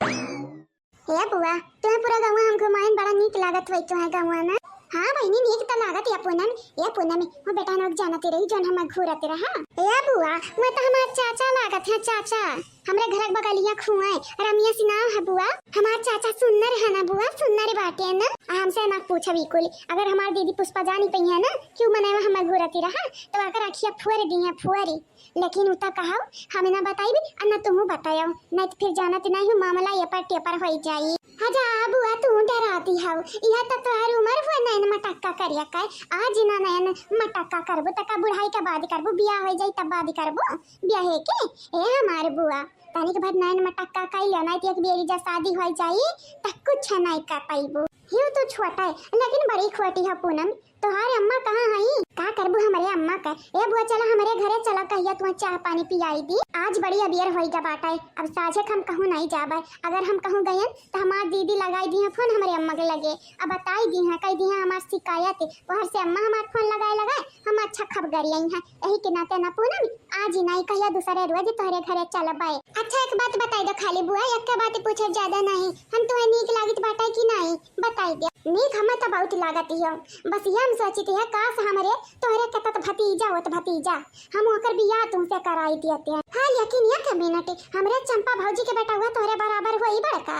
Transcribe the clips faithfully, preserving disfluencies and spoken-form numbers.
ए बुआ, तुहे पूरा गौवा हम घुमाइन, बड़ा नीक लागत होई तुहे गौवा ना। हाँ बहिनी, नीक त लागत या पूनम। ए पूनम, वो बेटा नोक जानत रही जौन हम घूरत रहा। ए बुआ, वो त हमार चाचा लागत है, चाचा। हमरे घर के बगलिया खुआए, रमिया सिन्हा है बुआ। हमार चाचा सुन्नर है ना बुआ, सुन्नर बाटे ना। आ हमसे ना पूछा बिल्कुल, अगर हमार दीदी पुष्पा जानी पई है ना कि उ मनवा हम घूरत रहा, तो आकर अखिया फुअर दी है, फुअरी। लेकिन उ त कहव, हम ना बताइब, आ ना तुहू बतायव, नहीं तो फिर जानत नहीं हूँ, मामला एपर टेपर होई जाई। हाँ जा बुआ, तू डराती हव, यह तो तोहार उम्र हुआ नैन मटक्का करिया का। आज ना नैन मटक्का करबू, तका बुढ़ाई के बाद करबू, बियाह होई जाई तब बाद करबू, बियाहे के। ए हमार बुआ, तनिक भर नैन मटक्का कई लो, नहीं तो एक बेरी जा शादी होई जाई, त कुछ नहीं कर पाइबू। हिउ तो छोटा है, लेकिन बड़ी खोटी है पूनम। तोहार अम्मा कहाँ हई? का करबू हमरे अम्मा का? ए बुआ, चला हमरे घरे चला, कहिया तुहा चाह पानी पियाई दी। आज बड़ी अबियर होई गा बाटे, अब साझे क हम कहूँ नहीं जाबे। अगर हम कहूँ गयन, त हमार दीदी लगाई दी है फोन हमरे अम्मा के लगे, अब बताई दी है, कही दी है हमार शिकायत। वहर से अम्मा हमार फोन लगाए लगाए हम अच्छा खबगरियाई हैं। यही के नाते ना पूनम, आज ही नहीं, कहिया दूसरे रोज तोहरे घरे चलबे। अच्छा, एक बात बताई दो खाली बुआ, एक बात पूछे, ज्यादा नहीं, हम तुहे नीक लागित बाटे कि नहीं? बताई दे। नीक हमें तो बहुत लागत ही हो, बस ये हम सोचित है, काश हमरे तोहरे के तत भतीजा होत, भतीजा, हम ओकर बियाह तुमसे कराई देते हैं। हाँ, लेकिन एक मिनट, हमरे चंपा भौजी के बेटा हुआ तोहरे बराबर होई बड़का।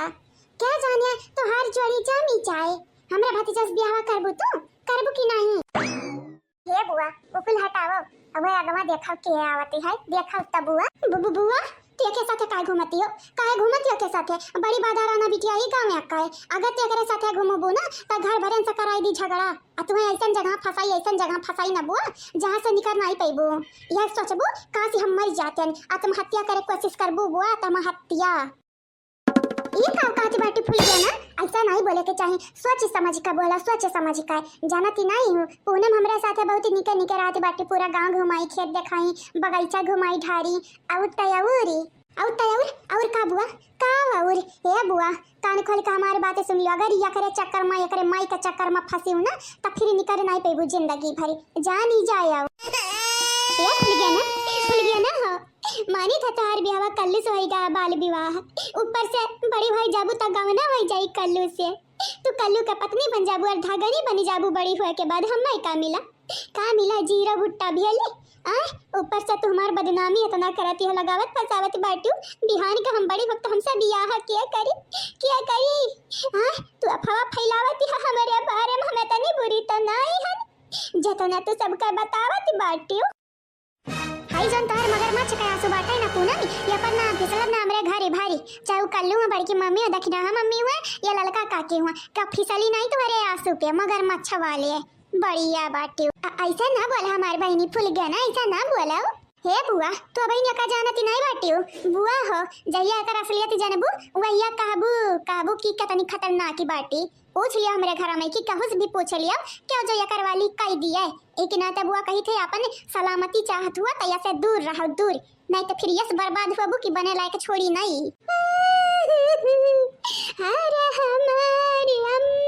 क्या जानिया तोहार जोड़ी जामी जाए। हमरे भतीजा से बियाह करबू तू, करबू कि नहीं? हे बुआ, वो कुल हटाओ, अब अगवा देखो के आवती है, देखो तब बुआ। बु-, बु-, बुआ, तू एके साथे काहे घूमती हो? काहे घूमती हो के साथे? बड़ी बादाराना बिटिया ई गाँव में अक्का है। अगर तू एकरे साथे घूमबू ना, त घर भरन से कराई दी झगड़ा। आ तुम्हें ऐसन जगह फंसाई, ऐसन जगह फंसाई ना बुआ, जहाँ से निकर नहीं पैबू। यह सोचबू, काश हम मर जाते, आत्महत्या करे कोशिश करबू बुआ, आत्महत्या। ई का कहत बाटी फुलगेना? ऐसा नहीं बोले के चाही, सोच समझ के बोला, सोच समझ के। जानती नहीं हूँ, पूनम हमरा साथे बहुत निके निके रहत बाटी, पूरा गांव घुमाई, खेत देखाई, बगीचा घुमाई, ढारी, और तयौरी, और तयौर, और का बुआ, का और? ए बुआ, कान खोल के हमार बात सुन लियो, अगर एकरे चक्कर में, एकरे माई के चक्कर में फंसी हूँ ना, त फिर निकर नहीं पैबू जिंदगी भर, जानी जाए। ए फुलगेना, फुलगेना हो, मानी था तोहार बियाहवा कल्लू से होई गा, बाल विवाह। ऊपर से बड़ी होई जाबू त गवना होई जाई कल्लू से। तू कल्लू का पत्नी बन जाबू और धागनी बनी जाबू बड़ी होए के बाद। हमें का मिला? का मिला? जीरा भुट्टा भेली। आय, ऊपर से तू हमार बदनामी इतना करती हो, लगावत फसावत बाटू। बिहान का हम बड़ी वक्त हमसे बियाह किया करी, किया करी। आय, तू अफवाह फैलावती है हमारे बारे में, हमें तनी बुरी तो नहीं है, जितना तू सबका बतावत बाटू। हाई जौन तोहर मगरमच्छ के आंसू बाटे ना पूनम, ये पर ना फिसलब ना हमरे घरे भारी। चाहे उ कल्लू हुआ, बड़की मम्मी हुआ, दखिनहा मम्मी हुआ, या ललका काकी हुआ, का फिसली नहीं तोहरे आंसू पे, मगरमच्छ वाले। बढ़िया बाटे। अ-, ऐसा ना बोला हमार बहिनी फुलगेना, ऐसा ना बोला। हे बुआ, तू अबहिन एका जानती नहीं बाटी हो। बुआ हो, जहिया एकर असलियत जानबू, वहिया कहबू, कहबू कि कितनी खतरनाक बाटी। पूछ लिया हमरे घर में कि कहूँ से भी पूछ लिया, क्यों जो एकर वाली कह दिए। एक ना तब बुआ कही थे, अपन सलामती चाहत हुआ त यसे दूर रहो, दूर, नहीं तो फिर यस बर्बाद होबू कि बने लायक छोड़ी नहीं। अरे हमारी अम्मा।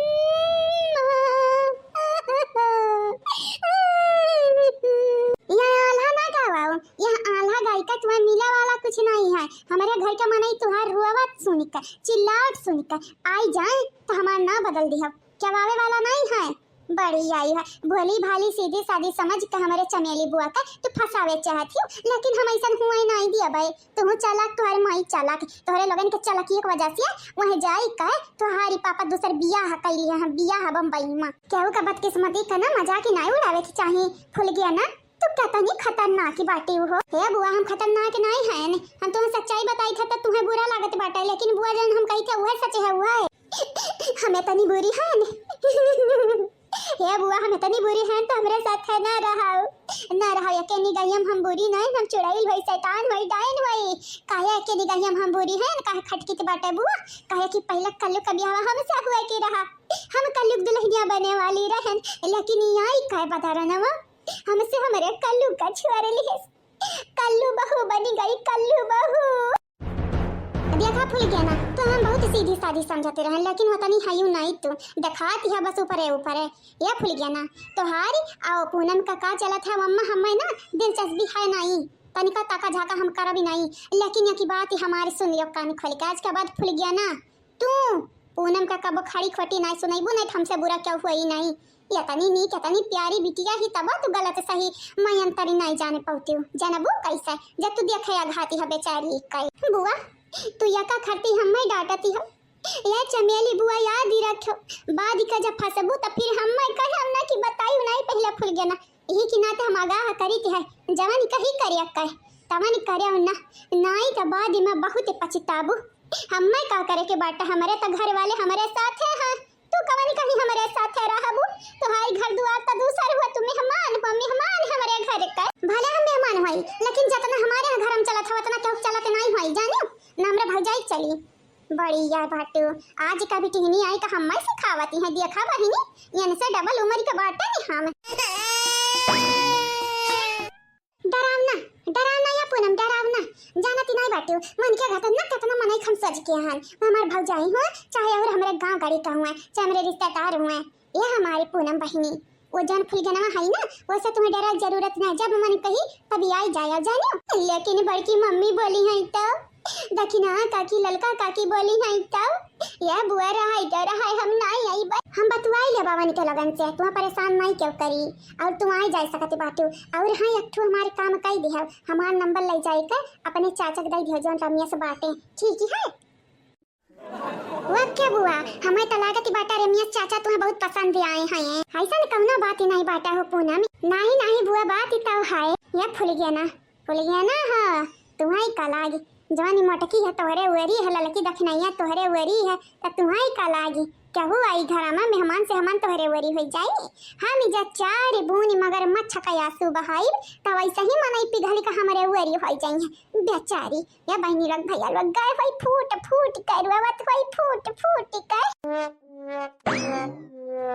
यह आल्हा ना गावाओ, यह आल्हा गायिका तुम्हें मिले वाला कुछ नहीं है। हमारे घर का मनई तुहार रोवत सुनिकर, चिल्लावट सुनिकर आई जाए तो हमार ना बदल दिया, क्या आवे वाला नहीं है। बड़ी आई है, भोली भाली सीधी सादी समझ के हमारे चमेली बुआ का तू फंसावे चाहत हो, लेकिन हम ऐसन हुए नहीं दिया भाई। तू चालाक, तुम्हारे माई चालाक, तोहरे लोगन के चालाकी के वजह से वह जाई का तुम्हारी पापा दूसर बियाह कैली है, बियाह बम्बई में। केहू का बदकिस्मती का ना मजाक ही नहीं उड़ावे के चाही। फुलगेना, तू कितनी खतरनाक बाटी हो। हे बुआ, हम खतरनाक नहीं हैं, हम तुम्हें सच्चाई बताई था तो तुम्हें बुरा लागत बाटे, लेकिन बुआ जन हम कही थे वह सच है, वह है। हमें तनी बुरी है न। हे बुआ, हमें तनी बुरी है तो हमरे साथ है ना रहाओ, ना रहाओ। एके निगाहियम हम बुरी नहीं, हम चुड़ैल होई, शैतान होई, डायन होई। काहे एके निगाहियम हम बुरी है, काहे खटकित बाटे बुआ? काहे कि पहले कल्लू का बियाह हमसे हुए के रहा, हम कल्लू की दुल्हनिया बने वाली रहन, लेकिन ई आई काहे बता रहा ना, हमसे हमरे कल्लू का छुआ लिहे। कल्लू बहू बनी गई, कल्लू बहू। देखा फुलगेना, तो हम बहुत सीधी सादी समझते रहे, लेकिन वो तनी हयू नहीं तू। देखात है बस ऊपरे ऊपरे। ये फुलगेना, तोहारी आओ पूनम का का चलत है, मम्मा हमें ना दिलचस्पी है नहीं। तनिका ताका झाका हम करब ही नाहीं, लेकिन यकी बात ही हमारी सुन लियो कान खोल के, आज के बाद फुलगिया ना, तू पूनम का कबो खड़ी खोटी नाहीं सुनइबू, नाहीं त हमसे बुरा केहू होई नाहीं। यतनी नीक, यतनी प्यारी बिटिया ही, तब तू गलत सही मैं अंतरी नाहीं जाने पउतिउ। जनबू कइसे? जब तू देखे अघाती ह बेचारी कइ। बुआ, तू यका खरती हम्मे डांटती हो। ये चमेली बुआ याद ही रखो, बाद का जब फंसबू त फिर हम्मे कहे हम ना कि बताई नाहीं पहले फुलगिया ना। यही के नाते हम आगाह करी के है, जवन कही करे कहे, तवन करे ना, नाहीं त बाद में बहुत पछताबू। हम्मे का करे के बाटे, हमरे त घर वाले हमरे साथे हैं, तू कवन कहीं हमरे साथे रहबू? तोहार घर दुआर त दूसर हुआ, तू मेहमान हुआ, मेहमान हमरे घर के। भले हम मेहमान होई, लेकिन जतना हमारे यहाँ घर में चलत हवा, उतना केहू चलत नाहीं होई, जानियो? ना हमरे भौजाई चली। बड़ी यार बाटू, आज का भी टिहनी आई का हम्मे सिखावती है, देखा बहिनी, इनसे डबल उम्र के बाटे नहीं हम। डरावना, डरावना या पूनम, डरावना। जानती नाहीं बाटू, मन के घटन ना कितना मनई खन सज के हन। वो हमार भौजाई हुआ, चाहे और हमरे गांव गड़ी का हुआ, चाहे हमरे रिश्तेदार हुआ, ये हमारी पूनम बहिनी। वो जौन फुलगनवा है ना, वैसे तुम्हें डरे के जरूरत नहीं, जब मन कही तभी आई जाया जानियो। लेकिन बड़की मम्मी बोली है तो, दखिना काकी, ललका काकी बोली है तो, ये बुआ रहाई तो रहाई, हम नाहीं आई बस। हम बतुआई ले बावन के लगन से, तुम परेशान नाहीं क्यों करी, और तुम आई जा सकत बाटू। और हाँ, एक ठो हमारे काम कई दिहव, हमार नंबर ले जाई के अपने चाचा के दे दिहव, जौन रमिया से बाटे, ठीक है? ओके बुआ, हमें तो लागत बाटा रमिया चाचा तुम्हें बहुत पसंद आए हैं। ऐसा न कौनो बात ही नाहीं बाटा हो पूनम। नाहीं, नाहीं बुआ, बात ही तो है। ये फुलगनवा, फुलगनवा हो, तुम्हें का लागी। जवानी मोटकी है तोहरे उरी है, ललकी दखिनैया तोहरे उरी है, त तुम्हें का लागी। केहू आई घर में मेहमान से हमान तोहरे उरी हो जाई। हम इजा चार बूनी मगरमच्छ का आंसू बहाई, त वैसे ही मनई पिघल के हमरे उरी हो जाई है। बेचारी, या बहिनी लोग, भैया लोग गए होई फूट फूट के, रोवत होई फूट फूट के।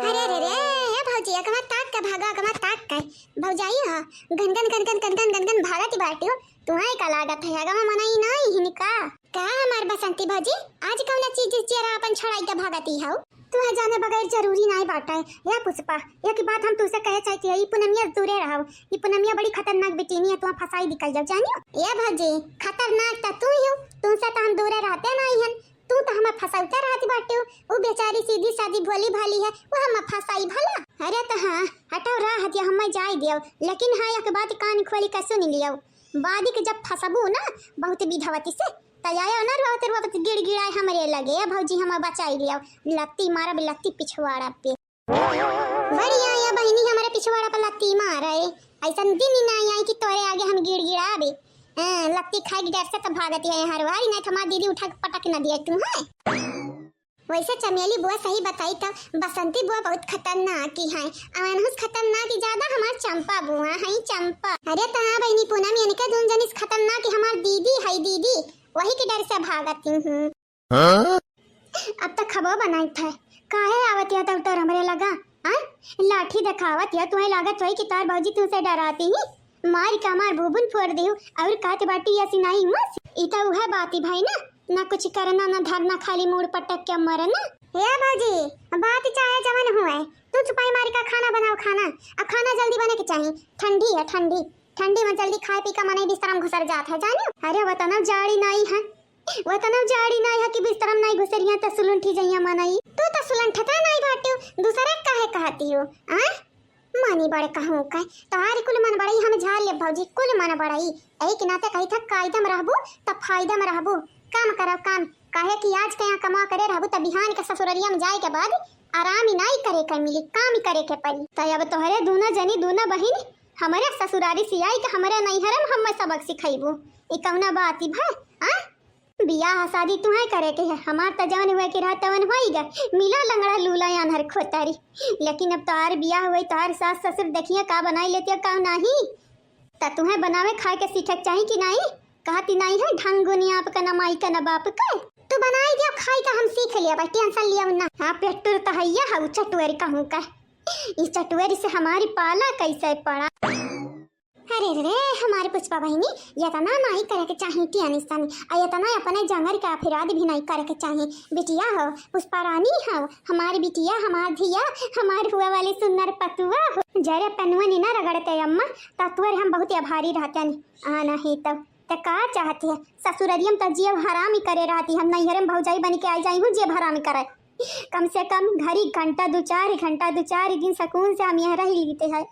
अरे रे रे, ए भौजी, अगवा ताक के भागा, अगवा ताक के। भौजाई ह, गनगन, गनगन, गनगन, गनगन भागत बाटियो। तुहाई का लागत है, अगवा मनई नाहीं हिनका? का हमार बसंती भौजी, आज कौना चीज से चेहरा अपन छड़ाई के भागती हौ? तुहे जाने बगैर जरूरी नाहीं बाटे। या पुष्पा, एक बात हम तुसे कहे चाहती है, ई पूनमिया से दूरे रहो। ई पूनमिया बड़ी खतरनाक बिटिनी है, तुहा फंसाई निकल जाओ, जानियो। ए भौजी, खतरनाक त तू ही हो, तुमसे त हम दूरे रहते नाहीं हन, तू त हमें फंसावते रहती बाटियो। वो बेचारी सीधी सादी भोली भाली है, वो हमें फंसाई भला। अरे त हाँ, हटाओ राह दिया, हमें जाए दियो, लेकिन हाँ, एक बात कान खोली के सुन लियो, बादी के जब फंसबू ना बहुत विधवती से, त आयो ना रोवत रोवत गिड़गिड़ाए हमरे लगे, ए भौजी हमें बचाई लियो, लत्ती मारब लत्ती पिछवाड़ा पे। बढ़िया या बहिनी हमरे पिछवाड़ा पे लत्ती मारे, ऐसन दिन ही नाहीं आई कि तोरे आगे हम गिड़गिड़ाबे। हाँ, लत्ती खाए के डर से त भागती है हर बारी, नाहीं त हमार दीदी उठा के पटक न दिया तू है। वैसे चमेली बुआ सही बताई त बसंती बुआ बहुत खतरनाक ही है। अनहुस खतरनाक ही ज्यादा हमार चंपा बुआ है, चंपा। अरे त हाँ बहिनी पूनम, इनके दून जनिस खतरनाक ही हमार दीदी है, दीदी। वही के डर से भागती हूँ। हाँ? अब त खबो बनाई था। काहे आवत या तब तोर हमरे लगा? आय? लाठी देखावत या, तुम्हें लागत होई कि तार भौजी तुमसे डराती ही। मार के हमार भूबुन फोड़ देहु, और कहत बाटी ऐसी नाहीं हुआ। ई त उहे बात ही भाई ना, ना कुछ करना, ना धरना, खाली मूड़ पटक के मरना। हे भौजी, बात चाहे जवन हुए, तू चुपाई मार के खाना बनाओ, खाना। अब खाना जल्दी बने के चाही, ठंडी है, ठंडी। ठंडी में जल्दी खाए पी के मनई बिस्तरा में घुसर जात है, जानियो। अरे वतनव जाड़ी नाहीं है, वतनव जाड़ी नाहीं है कि बिस्तरा में नाहीं घुसरिया त सुलुंठी जइया मनई। तू त सुलंठता नाहीं बाटियो, दूसरा काहे कहती हो? आय? मानी बड़े कहूँ का, तारी कुल मन बड़ई हम झाड़ ले भौजी, कुल मन बड़ई। एही के नाते कही था, कायदा में रहबू त फायदा में रहबू। काम करो काम, काहे कि आज के यहाँ कमा करे रहबू त बिहान के ससुररिया में जाए के बाद आराम ही नाहीं करे के मिली, काम ही करे के पड़ी। त अब तोहरे दूना जनी, दूना बहिन हमरे ससुरारी से आई के हमरे नैहरे में हमें सबक सिखैबू, ई कौना बात ही भाई? आ? बियाह शादी तुहें करे के है, हमार त जवन हुए के रहा तवन होई गा, मिला लंगड़ा लूला आन्हर खोतारी। लेकिन अब तोहार बियाह हुई, तोहार सास ससुर देखिए का बनाई लेती है, का नाहीं। त तुहें बनावे खाए के सीखे के चाही कि नाहीं? कहती नाहीं है, ढंगुनी आपका न माई का न बाप का। तू बनाई दियो खाई का हम सीख लिया बा, टेंशन लियो ना। हाँ, पेट्टुर त हैया हऊ, चटुअरी कहूँ का। ई चटुअरी से हमारी पाला कैसे पड़ा। रे रे, हमारी पुष्पा बहिनी, एतना नाहीं करे के चाही टियानी सनी, अउ एतना अपने जंगर के अफराध भी नाहीं करे के चाही। बिटिया हौ, पुष्पा रानी हौ, हमारी बिटिया, हमार धिया, हमार हुआ वाली सुन्नर पतुआ हौ। जरे पनुआ नी ना रगड़ते अम्मा, त तोर हम बहुत आभारी रहतनी। आ नहीं तब त का चाहत है? ससुररियम त जियब हरामी करे रहती, हम नैहरे में भौजाई बनी के आई जाई हूँ, जियब हरामी करे। कम से कम घरी घंटा दो चार घंटा, दो चार दिन सुकून से हम यहाँ रह लेते हैं।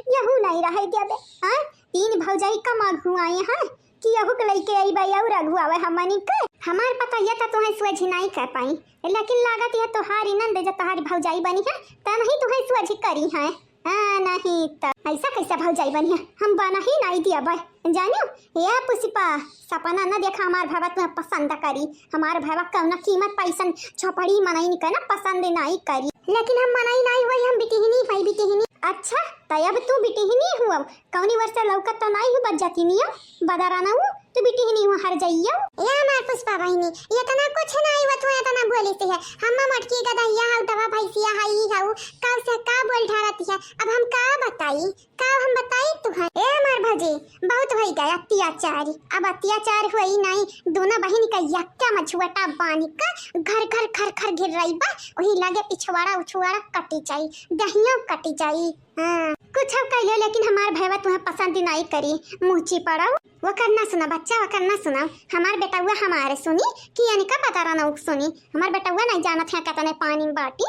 यहू नहीं रहे देबे, हाँ? तीन भौजाई कम अगुआए हैं कि यहू के लइके अइबे अउर अगुआवे हमनी के। हमार पता ये त तोहे सोझी नहीं कह पाई, लेकिन लागत ये तोहारी नंद जो तोहारी भौजाई बनी है, त नहीं तोहे सोझी करी है। हाँ, नहीं त ऐसा कैसे भौजाई बनी है? हम बना ही नहीं देबे, जानियो? ए पुष्पा, सपना न देखा हमार भवा तुम्हें पसंद करी। हमार भवा कौनो कीमत पैसन झोपड़ी मनई के ना पसंद नहीं करी। लेकिन हम मनई नहीं हुई, हम बिटिहनी हई, बिटिहनी। अच्छा, त अब तू बिटिहनी हुआ? कौनी वर्ष लौकत तो नहीं हूँ, बज्जतिनियो, बदरा ना हूँ, तू बिटिहनी हुआ हर जइयो। ए हमार पुष्पा बहिनी, एतना कुछ नहीं हुआ, तू एतना बोली से है। हम मोटकी गदहिया हऊ, दवा भैंसिया हई हऊ, कब से का बोल ढारत है, अब हम का बताई? का हम बताई तुहर? ए हमार भौजी, बहुत होई गया अत्याचार। अब अत्याचार होई नहीं, दोनों बहिन का यक्का में झुआटा बांध के घर घर घर घर घिर रही बा। वही लगे पिछवाड़ा उछवाड़ा कटी जाई, दहियों कटी जाई। हाँ, कुछ अब कह लो, लेकिन हमार भैया तुम्हें पसंद नहीं करी। मुँह चिपड़ाओ, वो करना सुना बच्चा, वो करना सुना। हमार बेटउआ हमारे सुनी कि इनका पता रहना उक सुनी। हमार बेटउआ नहीं जानत है कितने पानी में बाटी।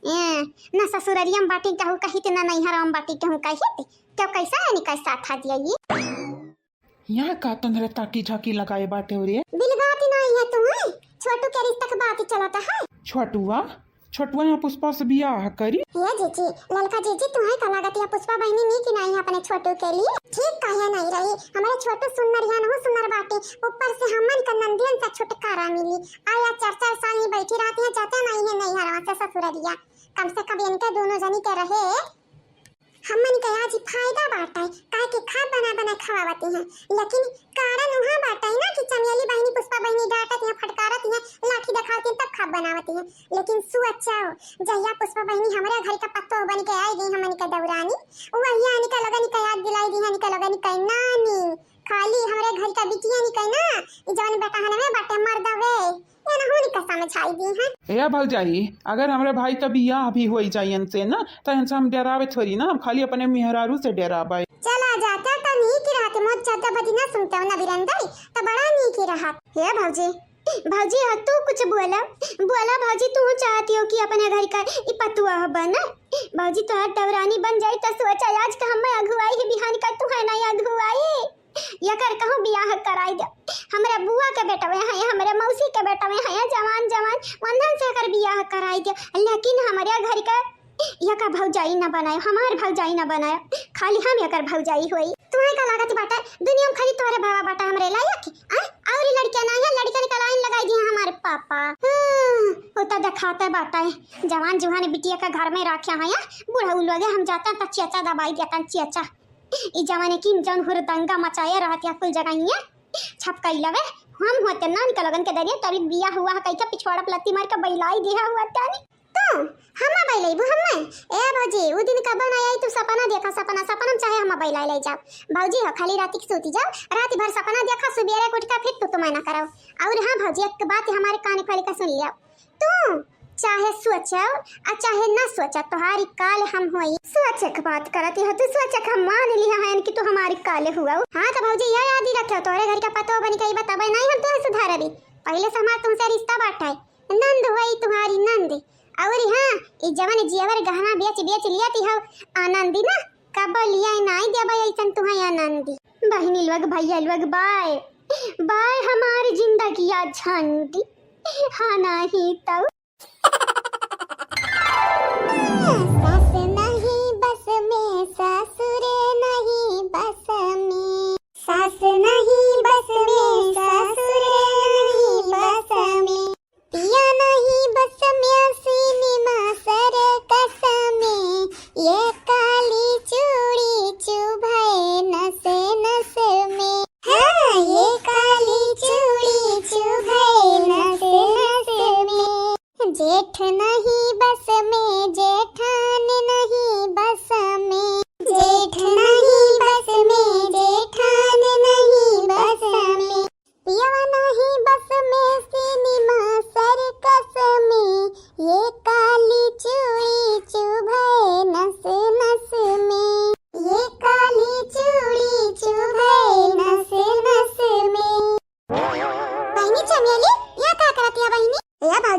ए, ना ससुररिया में बाटी कहूँ कहित, ना नैहर में बाटी कहूँ कहित। तो कैसा है निका साथ आ दिया ये? यहाँ का तोहरे ताकी झाकी लगाए बाटे हो रे? बिलगाती नहीं है तुम्हें? छोटू के रिश्ता के बात ही चलता है। छोटुआ, छोटुआ यहाँ पुष्पा से बियाह करी? ये जीजी, ललका जीजी, तुम्हें का लागत है पुष्पा बहिनी नीक नहीं है अपने छोटू के लिए? ठीक काहे नहीं रही? हमारे छोटू सुन्नर यहाँ हो सुन्नर बाटे, ऊपर से हमन का नंदियन से छुटकारा मिली। आया चार चार साल नहीं बैठी रहती है, जाते नहीं है नैहरवा से ससुररिया। कम से कम इनके दोनों जनी के रहे, हमन के आज फायदा बाटे, काहे कि खाब बना बना खवावती हैं। लेकिन कारण उहाँ बाटे ना कि चमेली बहिनी पुष्पा बहिनी डांटत हैं, फटकारत हैं, लाठी दिखावती हैं, तब खाब बनावती हैं। लेकिन सोचो, जहिया पुष्पा बहिनी हमरे घर का पत्तो बन के आई गई, हमन के दौरानी, वहिया इनका लोगन के याद दिलाई दी, इनका लोगन के नानी, खाली हमरे घर का बिटिया नहीं कही ना, ई जवन बेटा हन में बाटे मर्दवे, ये ना होनी का समझाई दी है। ए भौजाई, अगर हमरे भाई का बियाह भी होई जाई इनसे ना, तो इनसे हम डरावे थोड़ी ना, हम खाली अपने मेहरारू से डरावे। चला जाता तो नीक रहत, मोर चौदह बदी ना सुनते हो ना बिरंदई, तो बड़ा नीक रहत। हे भौजी, भौजी, हाँ, तू कुछ बोला, बोला भौजी, तू चाहती हो कि अपने घर का ई पतुआ बने? भौजी, तोहार देवरानी बन जाई तो सोचा, आज का हमें अगुवाई है, बिहान का तू है नहीं अगुवाई। यकर कहूँ बियाह कराई दे, हमरे बुआ के बेटवे हैं, हमरे मौसी के बेटवे हैं, जवान जवान वंदन से एकर बियाह कराई दे। लेकिन हमरे घर के यका भौजाई न बनायो, हमार भौजाई न बनायो, खाली हम यकर भौजाई होई। तुम्हें का लागत बाटे, दुनिया में खाली तोहरे बाबा बाटे हमरे लायक? आय, और लड़कियां ना है, लड़कियन का लाइन लगाई दिया हमारे पापा। हम्म, वो तो दिखाते बाटे, जवान जुहान बिटिया का घर में रखे हैं, बूढ़ा लोग हम जाते हैं तो चेचा दबाई देता, चेचा। ई जमाने की जौन हुरदंगा मचाए रहत या कुल जगह ही है, छपकाई लवे। हम होते ना निकल लगन के दरिया, तोरी बिया हुआ है, कई का पिछवाड़ा पलत्ती मार के बैलाई दिया हुआ तानी। तू हम्मा बैलैबू हम्मा? ए भौजी, उ दिन कब ना आई, तू सपना देखा, सपना, सपना में चाहे हम्मा बैलाई ले जाओ। भौजी हो, खाली रात की सोती जाओ, रात भर सपना देखा, सुबेरे उठ के फिर तू तुम्हें ना करो। और हाँ भौजी, एक बात हमारे कान खोल के सुन लिया, तू चाहे सोचो आ चाहे ना सोचो, तोहारी काल हम होई। सोचे के बात करत हो तू, सोचे के हम मान लिया है कि तू हमारी काल हुआ। हाँ तो भौजी, यह याद ही रखो, तोहरे घर का पतो बनी कहीं बताबे नहीं, हम तुहे सुधारबी। पहले से हमार तुमसे रिश्ता बाटे, नंद होई तुम्हारी नंद। और हाँ, ई जवन जेवर गहना बेच बेच लिया ती हो आनंदी ना, कब लिया नाई देबे ऐसन तुहे आनंदी। बहिनी लोग, भैया लोग, बाय बाय हमारी जिंदगी या झंडी। हाँ नहीं तो। सास नहीं बस में, ससुर नहीं बस में। सास नहीं बस में, ससुर नहीं बस में। पिया नहीं बस में, सिनेमा सर्कस में। ये काली चूड़ी चुभे नस नस में। हाँ, ये काली चूड़ी चुभे नस नस में। जेठ नहीं बस में, जेठान नहीं बस में। जेठ नहीं बस में,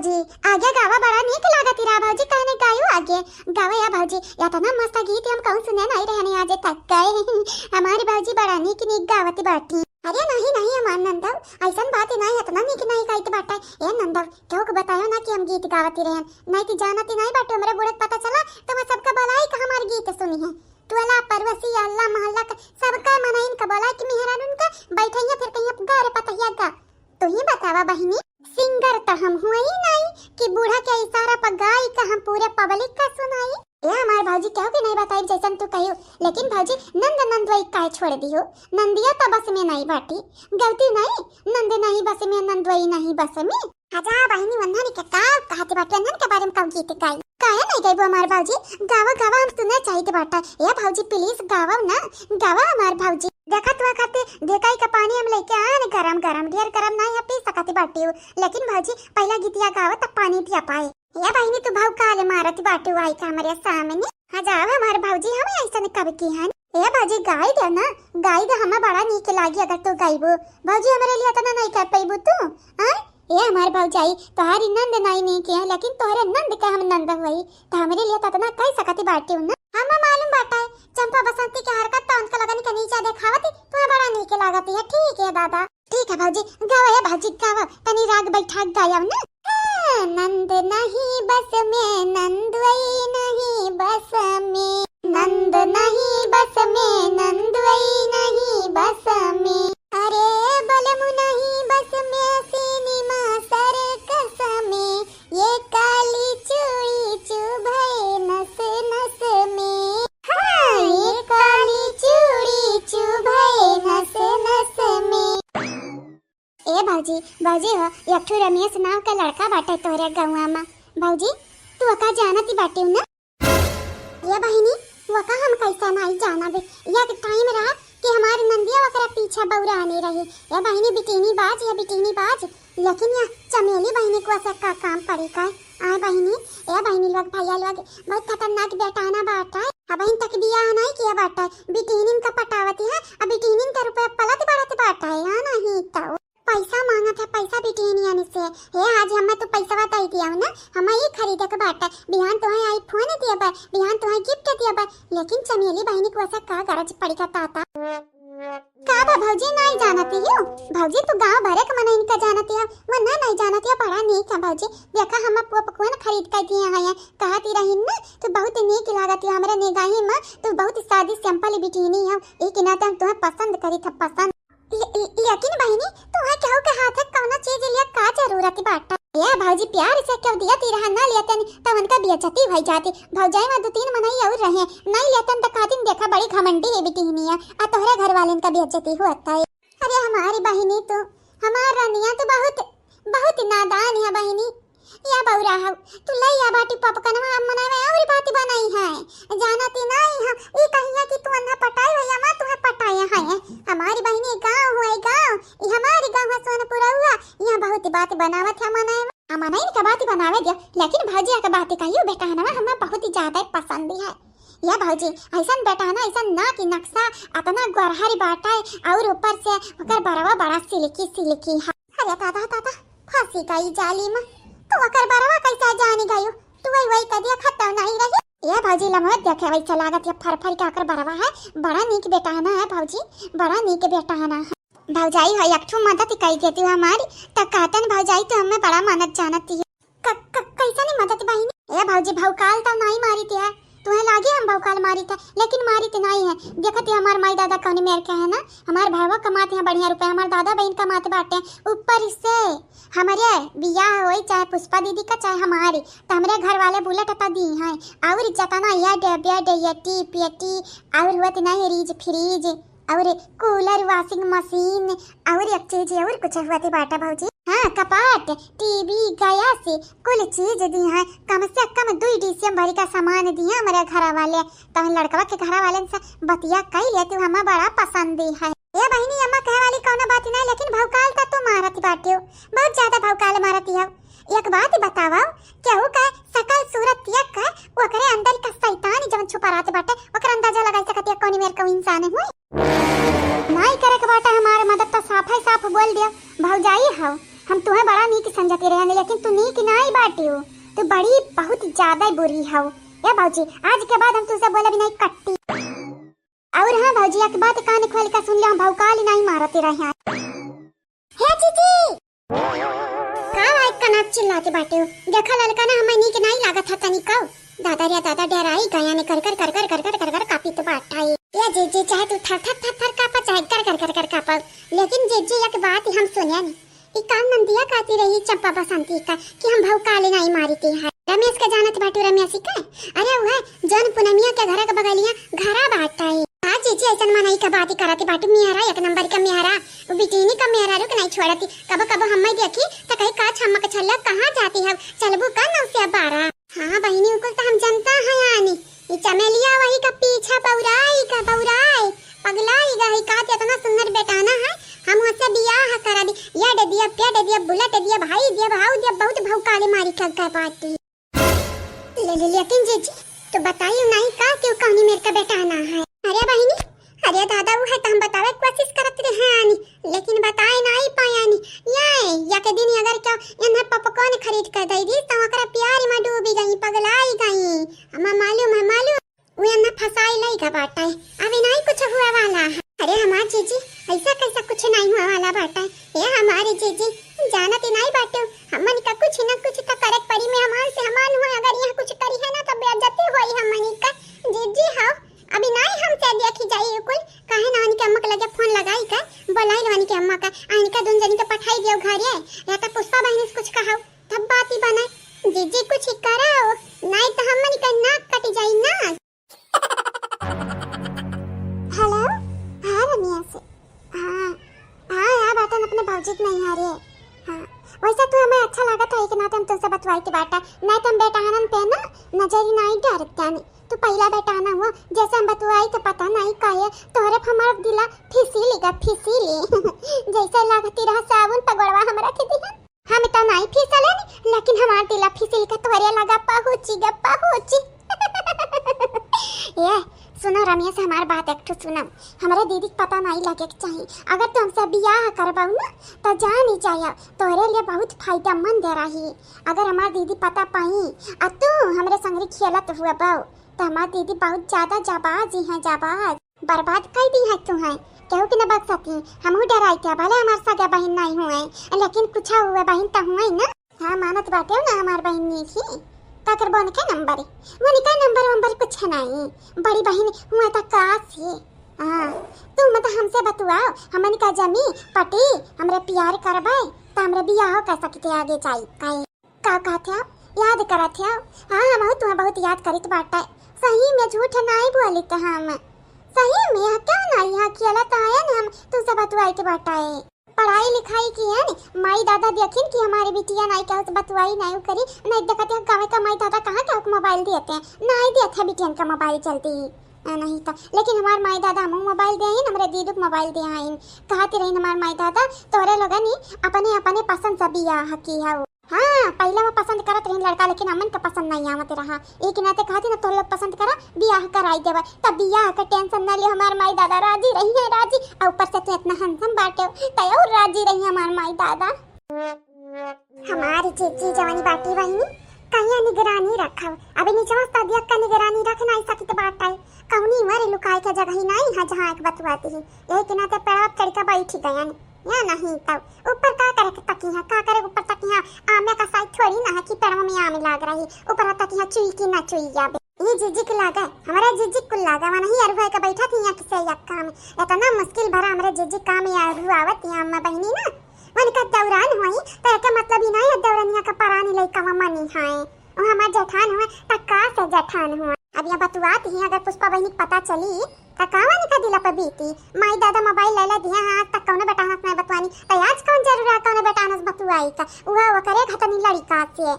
जी, आगे गावा, बड़ा नीक लागत रहा भौजी, कहने गायू आगे। गावा या भौजी, एतना मस्त गीत हम कहूँ सुने नहीं रहने आज तक गए। हमारी भौजी बड़ा नीक नीक गावत बाटी। अरे नहीं नहीं हमार नंदव, ऐसन बात ही नहीं, एतना नीक नहीं गाइत बाटे। ए नंदव, केहू के बतायो ना कि हम गीत गावत रहन, नहीं तो जानत ही नहीं बाटे, हमरे बूढ़े के पता चला तो मैं सबका बुलाई का हमार गीत सुनी है। टोला पड़ोसी अल्ला मोहल्ला का सबका मनइन का बोला कि मेहरारून का बैठइया फिर कहीं अब गा रे पतहिया गा। तू ही बतावा बहिनी, सिंगर त हम हुआ ही नहीं कि बूढ़ा के इशारा पर गाई का हम पूरे पब्लिक का सुनाई। ए हमार भौजी, केहू के नहीं बताई जैसन तू कहियो, लेकिन भौजी नंद नंदवई काहे छोड़ दियो? नंदिया त बस में नहीं बाटी, गलती नहीं, नंद नहीं बस में, नंदवई नहीं बस में। अच्छा बहिनी, वन्हन के का कहत बाटे, वन्हन के बारे में कब गीत गाई? काहे नहीं गइबो हमार भौजी? गावा, गावा, हम सुने चाहित बाटे। ए भौजी, please गावा ना, गावा हमार भौजी। देखत हुआ खातिर ढेकाई का पानी हम लेके आन, गरम गरम, ढेर गरम नहीं है, पी सकत बाटी हूँ, लेकिन भौजी पहला गीतिया गावा तब पानी पिया पाए। ए बहिनी, तू भाव काले मारत बाटी आई का हमरे सामने? हाँ जाओ हमार भौजी, हम ऐसन कब की हन। ए भौजी, गाई दे ना, गाई दे, हमें बड़ा नीक लागी अगर तू गाइबो। भौजी, हमरे लिए इतना नहीं कर पैबू तू, हाँ? ए हमार भौजाई, तोहारी नंद नाई नहीं के है, लेकिन तोहरे नंद के हम नंद हुई, तो हमरे लिए तो इतना कह सकती बाटी हूँ ना। हम मालूम बाटा है, चंपा बसंती के हरकत तो उनका लगन के नीचा देखावती, तुम्हें बड़ा नीक लागती है। ठीक है दादा, ठीक है भौजी, गावा है भौजी, गावा, तनी राग बैठा गाया ना। हाँ, नंद नहीं बस में, नंदवई नहीं बस में, नंद नहीं बस में, नंदवई नहीं बस में। अरे बलमु नहीं बस में, सिनेमा सर्कस में, ये काली चूड़ी चुभे नस नस में। हाँ, ये काली चूड़ी चुभे नस नस में। ए भौजी, भौजी हो, एक ठो रमेश नाम का लड़का बाटे तोहरे गौवा में। भौजी, तू ओका जानत ही बाटे ना? ए बहिनी, ओका हम कैसा नहीं जानब? एक टाइम रहा कि हमार नंदिया ओकरा पीछा बौरानी रही। ए बहिनी, बिटिनी बाज, ए बिटिनी बाज, लेकिन या चमेली बहिनी को से का काम पड़ी का? आए बहिनी, ए बहिनी लोग, भैया लोग, बहुत खतरनाक बेटाना बाटा है। अब इन तक बियाह नहीं किया बाटा है, बिटिनिन का पटावती है, अब बिटिनिन का रुपया पलत बढ़त बाटा है, हाँ नहीं तो। पैसा मांगत है, पैसा बिटिनियन से। हे, आज हमें तू पैसा दे दिया ना, हमें ई खरीदे के बाटे, बिहान तुहे iPhone दिया बा, बिहान तुहे gift दिया बा, लेकिन चमेली बहिनी को ऐसा का गरज पड़ी का ताता? का बा भौजी, नहीं जानती हो? भौजी, तू गांव भरे के मन इनका जानती है, वो ना नहीं जानती है, बड़ा नीक है भौजी। देखा, हम पुआ पकवान खरीद कर दिए हैं, कहती रही ना, तू बहुत नीक लागती है हमरे निगाही में, तू बहुत सादी simple बिटिनी है, एक नाते हम तुम्हें पसंद करी था, पसंद। ले-, ले-, लेकिन बहिनी, तुम्हें केहू के हाथ है कौनो चीज लिया का जरूरत बाटा? ए भौजी, प्यार से केहू दिया ती रहा, ना लेतन त उनका बेइज्जती भई जाती। भौजाई में दो तीन मनई और रहे, नहीं लेतन त कहतिन, "देखा, बड़ी घमंडी है बिटिहनिया, आ तोहरे घर वालन का बेइज्जती हुआ था।" अरे हमारी बहिनी तो, हमार रनिया तो बहुत, बहुत नादान है बहिनी। या बौरा हौ, तू लइया बाटी पपकनवा, अब मनई में अउरी बात बनाई है। जानती नाई हम, ई कहिया कि तू अन्ना पटाई भैया, मैं तुहे पटाया है। हमारी बहिनी गाँव हुए गाँव, ई हमारी गाँव है सोनपुरौआ, यहाँ बहुत बात बनावत है मनई में। आ मनई के बात बनावे दिया, लेकिन भौजिया के बात कहियो बेटहनवा हमें बहुत ही ज्यादा पसंद है। या भौजी, ऐसन बेटहना, ऐसन ना कि नक्शा, अतना गोरहरी बाटे, और ऊपर से ओकर बरवा बड़ा सिल्की सिल्की है। अरे दादा, दादा, फंसी गई जाली में। तू ओकर बरवा कैसे जानी गयू? तू वही, वही कदिया खत्म नहीं रही। ए भौजी, लमोट देखे वैसे लागत ये फर फर के ओकर बरवा है। बड़ा नीक बेटहना है भौजी, बड़ा नीक बेटहना है। भौजाई हो, एक ठो मदद कई देती हो हमारी, त कहतन भौजाई तो हमें बड़ा मानत जानत ही। क-, क-, कैसन मदद बहिनी? ए भौजी, भौकाल त नाई मारित है, तुहे लागे हम भौकाल मारित है, लेकिन मारित नाई है। देखत है हमार माई दादा कौन मेर के है ना, हमार भावा कमात है बढ़िया रुपया, हमार दादा बहिन कमात बाटे। ऊपर से हमरे बियाह होई चाहे पुष्पा दीदी का चाहे हमारी, त हमरे घर वाले बुलेट त दी हैं, और जतना ये डेबिया डेयटी पेटी और हुआ ती नहीं रिज फ्रिज, और कूलर, washing machine, और एक चीज और कुछ हुआ ती बाटा भौजी। हाँ, कपाट, टीवी, गैस, कुल चीज दी हैं। कम से कम दुई डीसीएम भरी का सामान दी हैं हमरे घर वाले। तब लड़कवा के घर वाले से बतिया कई लेती, हमें बड़ा पसंद है। ए बहिनी, अम्मा कहे वाली कौनो बात नहीं, लेकिन भौकाल का तू मारत बाटियो, बहुत ज्यादा भौकाल मारती हो। एक बात बतावा, केहू का शकल सूरत देख के ओकरे अंदर का शैतान जवन छुपा रहत बाटे, ओकर अंदाजा लगाई सकत है कौन मेर कौन इंसान है। नाई करे के बाटे हमारे मदद, तो साफ ही साफ बोल दिया, भौजाई हो, हम तुहे बड़ा नीक समझती रहे, लेकिन तू नीक नाई बाटियो, तू बड़ी बहुत ज्यादा बुरी हौ। ए भौजी, आज के बाद हम तुसे बोले भी नाई कट्टी। और हाँ भौजी, एक बात कान खोल के सुन ले, हम भौकाली नाई मारती रहे हैं। हे जीजी! का भाई कनाक चिल्लाते बाटे हो? देखा ललका ना हमें नीक नाई लागत है तनिको। दादा रे दादा, डराई गया ने कर कर कर कर कर कर कर कर कापी तो बाटा है। ए जीजी, चाहे तू थर थर थर थर कापा, चाहे कर कर कर कर कापा, लेकिन जीजी एक बात हम सुने नी, ई काल नंदिया कहती रही चंपा बसंती का कि हम भौकाली नाई मारी ती है। रमेश के जानत बाटू रमेश का? अरे वह जौन पुनमिया के घर के बगलिया घरा बाटा है। हाँ जीजी, ऐसन मनई का बात ही करत बाटू, मेहरा एक नंबर का मेहरा, वो बिटिनी का मेहरा रुक नहीं छोड़ती। कबो कबो हम्मे देखी त कही का छम्मक छल्ला कहाँ जाती है, चलबू का नौ से बारह। हाँ बहिनी, उकुल त हम जनता है यानी, ई चमेलिया वही का पीछा बौराई का बौराई, पगलाई गई का इतना सुंदर बेटाना है, हम ओसे बियाह करा दी, ये दे दिया, पे दे दिया, बुलेट दे दिया, भाई दिया, भाऊ दिया, बहुत भौकाली मारी का बाटी। ले, ले, लेकिन जीजी, तो बताइयो नहीं का कि उ कौनी मेर का बेटाना है? अरे बहिनी, अरे दादा, उ है तो हम बतावे के कोशिश करत रहे आनी, लेकिन बताए नहीं पायानी। ये, या के दिन अगर क्यों इन्हें पॉपकॉर्न खरीद कर दे दी, तो ओकरा प्यार में डूबी गई, पगलाई गई। हमें मालूम है, मालूम। उ इन्हें फंसाई लई का बाटा है, अभी नहीं कुछ हुआ वाला है। अरे हमार जीजी, ऐसा कैसा कुछ नहीं हुआ वाला बाटा है? ए हमारी जीजी, जानत ही नहीं बाटे, हमन का कुछ न कुछ तो करे के पड़ी। मेहमान से हमान हुआ, अगर यहाँ कुछ करी है ना तो बेइज्जती होई हमन का। जीजी हो, अभी नहीं हमसे देखी जाई कुल, काहे ना उनके अम्मा के लगे फोन लगाई का, बोलाई लो उनके अम्मा का, आ इनका दुन जनी के पठाई दियो घरे, या तो पुष्पा बहिनी से कुछ कहो, तब बात ही बने। जीजी कुछ ही कराओ, नहीं तो हमन का नाक कट जाई ना। हेलो, हाँ रमिया से, हाँ, हाँ यार, बाटन अपने भौजी के नहीं आ रहे। हाँ, वैसे तू हमें अच्छा लागत है कि ना, तुम तुमसे बतवाई के बाटा, नहीं तुम बेटानन पे ना नजर ही नहीं डारत जाने। तू पहला बेटाना हुआ, जैसे हम बतवाई तो पता नहीं काहे तोहरे पे हमार दिला फिसीली गा, फिसीली। जैसे लागती रहा साबुन पगड़वा हमरा के दिया। हम तो नहीं फिसले नी, लेकिन हमार दिला फिसिल के तोहरे लगा पहुँची गा, पहुँची। ये सुनो रमेश, हमार बात एक ठो सुनो। हमरे दीदी के पता नहीं लगे के चाहिए। अगर तू हमसे बियाह करबाऊ ना, तो जान ही जाया, तोहरे लिए बहुत फायदेमंद रही। अगर हमार दीदी पता पाई, आ तू हमरे संगरी खेलत हुआ बाऊ, तो हमार दीदी बहुत ज्यादा जाबाज ही है, जाबाज। बर्बाद कर दी है तू है, केहू के न बख्शती। हमहू डराई थे, भले हमार सगा बहिन नहीं हुए, लेकिन कुछ हुए बहिन तो हुए ना। हाँ, मानत बाटे ना हमार बहिन नहीं थी। का करबो उनके नंबर, वो उनका नंबर वंबर कुछ नहीं। बड़ी बहिन हुआ तो का से? हाँ, तू मत हमसे बतुआओ, हमन का जमी पटी, हमरे प्यार करबे, तो हमरे बियाह कर सकते आगे जाई। काहे? का कहत हो? याद करत हो? हाँ, हमहू तुम्हें बहुत याद करित बाटे। सही में झूठ नाई बोलित हम। सही में, क्यों नाई? हाँ, खेलत आयन हम तुमसे बतुआई के बाटे। पढ़ाई लिखाई की है न, माई दादा देखिन कि हमारी बिटिया नाई केहू से बतुआई नाई करी, नाई देखत हो गाँव का माई दादा कहाँ केहू के मोबाइल देते हैं, नाई देत है बिटियन का मोबाइल जल्दी। आ, नहीं तो, लेकिन हमार माई दादा हमहू मोबाइल दे आइन, हमरे दीदू के मोबाइल दे आइन। कहती रही हमार माई दादा, तोरे लोगन ही अपने अपने पसंद से बियाह की है। हाँ, पहले वो पसंद करत रही लड़का, लेकिन हमन के पसंद नहीं आवत रहा। एक नाते कहती ना, तोर लोग पसंद करा, बियाह कराई देवा। तब बियाह के टेंशन ना लियो, हमार माई दादा राजी रही है, राजी। और ऊपर से तू इतना हैंडसम बाटे हो, तो और राजी रही हमार माई दादा। हमारी जीजी जवानी बाटी बहिनी, कहिया निगरानी रखब। अबे निचवा सदिया का निगरानी रख नहीं सकित बाटे। कौनी मरे लुकाए के जगह ही नहीं है, जहाँ एक बतुआती है। यही के नाते पेड़वा चढ़ के बैठी गयन। या नहीं तब ऊपर का करे के तकी है, का करे ऊपर तकी है? आमे का साइज थोड़ी ना है कि पेड़वा में आमे लाग रही। ऊपर तकी है चुई की ना चुई जाबे। ये जीजी के लागे, हमारे जीजी कुल लागे, वह नहीं अरुआ के बैठा थी यहाँ किसे यक्का में। इतना मुश्किल भरा हमारे जीजी काम या अरुआ आवत यहाँ अम्मा बहिनी ना। उनका दौरान हुई, तो एके मतलब ही नहीं है दौरनिया का परानी लइका में मनी है। वो हमार जेठान हुए, त का से जेठान हुए। अब यह बतुआत ही, अगर पुष्पा बहिनी के पता चली, त का उनका दिला पर बीती? माई दादा मोबाइल ले ले दिया, हाँ, आज तक कौनो बेटानस नहीं बतवानी, त आज कौन जरूर है कौनो बेटानस बतुआई का? उहा ओकरे घतनी लड़िका से।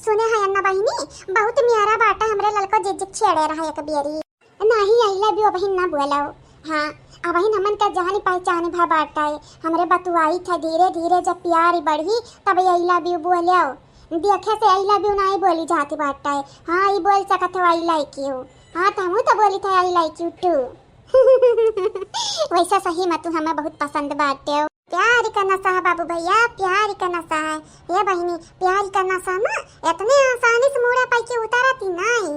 सुने है अन्ना बहिनी, बहुत मियारा बाटा, हमरे ललको जिज्जिक छेड़े रहा एक बेरी। नाही, I love you अबहिन ना बोलाओ। हाँ, अबहिन हमन का जानी पहचानी भा बाटा है। हमरे बतुआई था धीरे धीरे, जब प्यार बढ़ी तब I love you बोलाओ। देखे से I love you नाही बोली जाती बाटा है। हाँ, ई बोल सकत हो I like you। हाँ, तो हमहू तो बोली था I like you too। वैसा सही में तू हमें बहुत पसंद बाटे हो। प्यार का नशा है बाबू भैया, प्यार का नशा है। ये बहिनी, प्यार का नशा ना इतने आसानी से मूड़ा पाई के उतारत ही नहीं।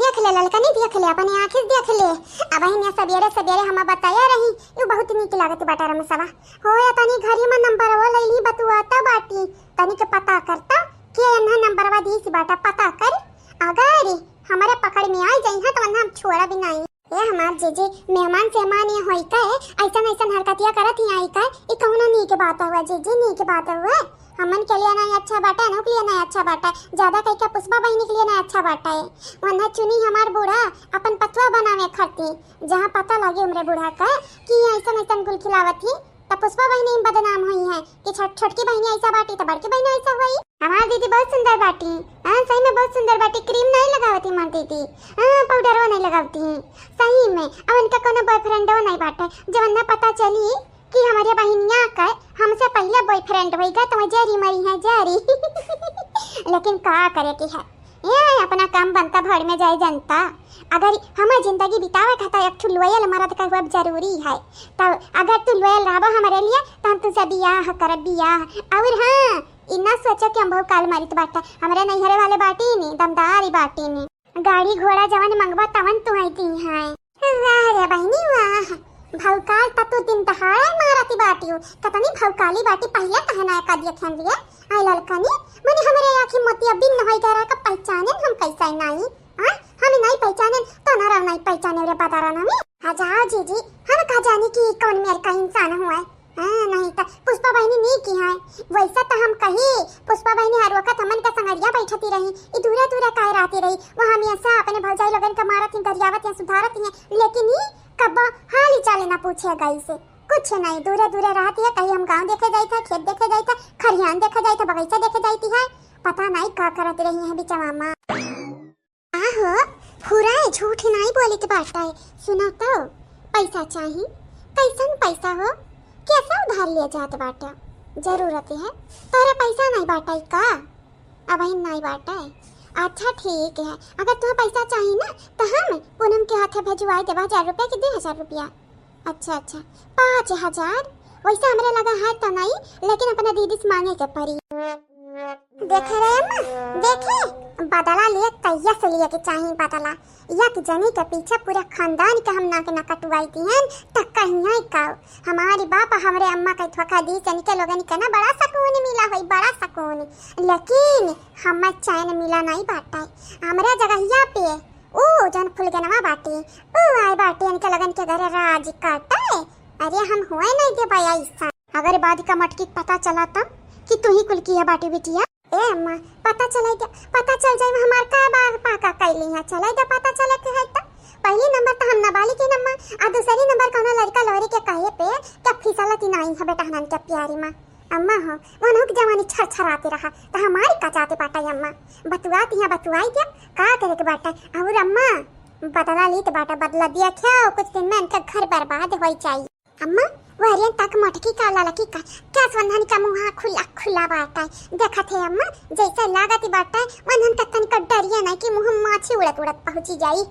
देख ले ललकनी, देख ले, अपने आँखी से देख ले। अबहिन सबेरे सबेरे हम बताया रही, यू बहुत नीक लागत बाटा रमेशवा। होए तनी घरी में नंबरवा लैली बतुआता बाटी, तनी के पता करता के एन्हा नंबरवा दीस बाटा, पता कर। अगर हमरे पकड़ में आई जइहा तो वरना हम छोड़ा भी नहीं। ए हमार जीजी, मेहमान सेहमान ये होई का है? ऐसन ऐसन हरकतिया करत ही आई का? ई कौनो नीक बात हुआ जीजी, नीक बात हुआ? हमन के लिए नहीं अच्छा बाटा, अनु के लिए नहीं अच्छा बाटा, ज्यादा कह के पुष्पा बहिनी के लिए नहीं अच्छा बाटा है। वन्हा चुनी हमार बूढ़ा अपन पतवा बनावे खातिर, जहाँ पता लगे हमरे बूढ़ा का कि ऐसन ऐसन गुल खिलावत ही, त पुष्पा बहिनी बदनाम हुई है कि छोट-, छोटकी बहिनी ऐसा बाटी त बड़की बहिनी ऐसा हुई। हमार दीदी बहुत सुंदर बाटी, हाँ, सही में बहुत सुंदर बाटी। क्रीम नहीं लगावती हमार दीदी, हाँ, पाउडरवा नहीं लगावती, सही में। अब इनका कोनो बॉयफ्रेंडो नहीं बाटे, जवन्हा पता चली कि हमारे बहिनिया का हमसे पहले बॉयफ्रेंड होई गए तो जरी मरी है जरी। लेकिन का करे की है, ये अपना काम बनता भर में जाए जनता। अगर हमार जिंदगी बितावे खातिर एक ठो लॉयल मर्द का हुआ जरूरी है, तब अगर तू लॉयल रहबो हमारे लिए तो हम तुझसे बियाह करब, बियाह। और हाँ, ई ना सोचो कि हम भौकाल मारित बाटा, हमरे नैहरे वाले बाटी नी, दमदार ही बाटी नी। गाड़ी घोड़ा जवन मंगबा तवन तुहई दीहैं। वाह रे बहिनी वाह, भौकाल त तू दिन दहाड़े मारती बाटियो, कतनी भौकाली बाटी, पहिले कहे ना का दिए खेन लिए। आई ललकनी, मने हमरे आँखी मोतिया बिन होई गरा का पहचाने हम कैसे नाई? हाँ, हम नाई पहचाने तो ना रहो नाई पहचाने रे बदारा ना में। आ जाओ जीजी, हम का जानी कि कौन मेर का इंसान हुआ है। हाँ, नहीं त पुष्पा बहिनी नीक ही है। वैसा त हम कही, पुष्पा बहिनी हर वक्त हमन का संगरिया बैठती रही, ई दूरा दूरा काहे रहती रही? वो हमेशा अपने भौजाई लोगन का मारत ही, गरियावत ही, सुधारत ही, लेकिन ई कब्बो हाली चाले ना पूछे गई से, कुछ नहीं, दूरे दूरे रहती है। कहीं हम गाँव देखे जाइत है, खेत देखे जाइत है, खरिहान देखे जाइत है, बगीचा देखे जाती है, पता नहीं का करत रही है बिचवा मा। आहो, फुराए झूठ नाई बोलित बाटे। सुनो तो, पैसा चाही? कैसन पैसा हो? कैसे उधार लिए जात बाटे? जरूरत है, तोहरे पैसा नहीं बाटे का? अबहिन नहीं बाटे। अच्छा ठीक है, अगर तुम्हें पैसा चाही ना, तो हम पूनम के हाथे भेजवाई देबा हजार रुपया कि दो हजार रुपया। अच्छा, अच्छा, पाँच हजार। वैसे हमरे लगा है तो नहीं, लेकिन अपने दीदी से मांगे के पड़ी। देखे रे अम्मा, देखे, बदला लिए तैया से लिए के चाही बदला। एक जनी के पीछे पूरा खानदान के हम नाक ना कटवाई दिहन, त कहिए का? हमारी बाप हमरे अम्मा के धोखा दी, जनी के लोगन के ना बड़ा सुकून मिला होई, बड़ा सुकून। लेकिन हमें चैन मिला नहीं बाटे। हमरे जगहिया पे ऊ जौन फुलगनवा बाटी, ऊ आए बाटी इनके लगन के घरे राज काटे। अरे हम हुए नहीं देबा ऐसा। अगर बाद का मटकी के पता चला तब कि तू ही कुल किया बाटी बिटिया। ए अम्मा, पता चले दे, पता चल जाए हमार का बाग पाका कैली है, चले दे पता चले के है तो। पहली नंबर तो हम नाबालिग ही अम्मा, आ दूसरी नंबर कौनो लड़का लोरी के कहे पे क्या फिसलती नहीं है बेटा हनन के प्यारी माँ। अम्मा हो, वनहु के जवानी छरछराते रहा, त हमारी का जाते बाटा अम्मा। बतुआत यहाँ बतुआई दिया, का करे के बाटा? और अम्मा, बदला लीत बाटा, बदला दिया क्या? कुछ दिन में इनका घर बर्बाद हो जाई। अम्मा, वहरियन तक मटकी का ललकी का, क्या वन्हन का मुँह खुला खुला बाटा? देखत है अम्मा, जैसे लागत बाटा, वन्हन तक तनिका डरिए नहीं कि मुँह माछी उड़त उड़त पहुँची जाई।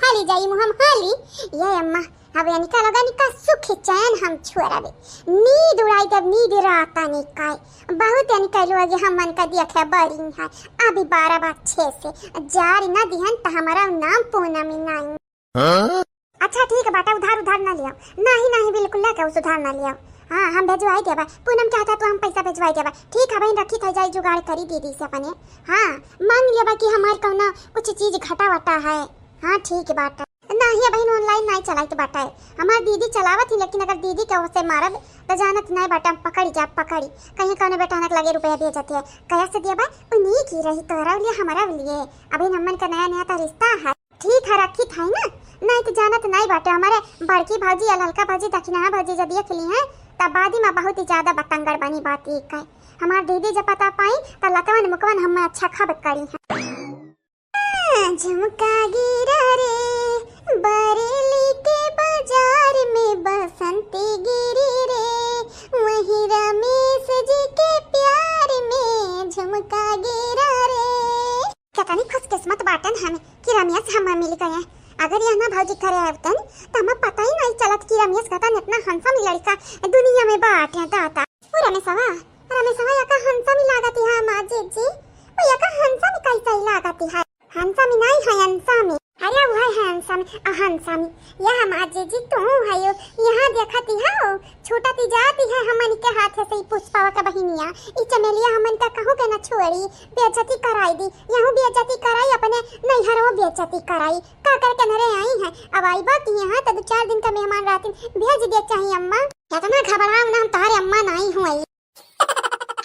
हाली जाई मुँह हाली। ये अम्मा, अब इनका लोगन का सुख चैन हम छोड़बे, नींद उड़ाई देब, नींद राता निकाय। बहुत इनका लोग हमन का देखे बड़ी है, अभी बारह बा छे से जारी ना दिहन त हमारा नाम पूनमी नहीं। हाँ? अच्छा ठीक बाटा, उधार उधार ना लियो, नहीं नहीं बिल्कुल लेके उस उधार ना लियो। हाँ हम भेजवाई देबा, पूनम के हाथा तो हम पैसा भेजवाई देबा। ठीक है बहन, रखी था जाई जुगाड़ करी दीदी से अपने। हाँ मांग लेबा कि हमार कौनो कुछ चीज घटा वटा है। हाँ ठीक बाटा। नाही बहिन, online नाही चलाइत बाटे। हमार दीदी चलावत ही, लेकिन अगर दीदी के ओसे मारब त जानत नाही बाटे, हम पकड़ी जाब, पकड़ी। कहीं कौनो बेटहनक लगे रुपया भेजत है, कैसे देबा? उ नीक ही रही तोहरा लिए, हमरा लिए। अभी हमन का नया नया त रिश्ता है। ठीक है, रखी था ना, नाही त जानत नाही बाटे। हमारे बड़की भौजी या ललका भौजी, दक्षिणा भौजी जब देख ली है, तब बाद में बहुत ही ज्यादा बतंगड़ बनी बात एक है। हमार दीदी जब पता पाई त लतवन मुकवन हमें अच्छा खब करी है। झुमका गिरा रे बरेली के बाजार में, बसंती गिरी रे वही रमेश जी के प्यार में, झुमका गिरा रे। कितनी खुशकिस्मत बाटन हम कि रमेश हम मिल गए। अगर यह ना भौजी करे आवतन, त हमें पता ही नहीं चलत कि रमेश कतन इतना handsome लड़का दुनिया में बाटे दादा। ओ रमेशवा, रमेशवा, या का handsome ही लागत है हमार जीजी। ओ या का handsome कैसा ही लागत है? Handsome ही नहीं है, handsome ही। अरे वो है handsome, अ, handsome। या हमार जीजी तू है यो, यहाँ देखत ही हो, छूटत ही जाती है हमन के हाथ से ही पुष्पवा का बहिनिया। ई चमेलिया हमन का कहूँ के न छोड़ी, बेइज्जती कराई दी, यहूँ बेइज्जती कराई, अपने नैहरो बेइज्जती कराई। का करके नरे आई है, अब आई बा कि यहाँ तो दो चार दिन का मेहमान रहती, भेज दे चाहिए अम्मा। इतना घबराओ ना, हम तुम्हारे अम्मा नहीं हुई।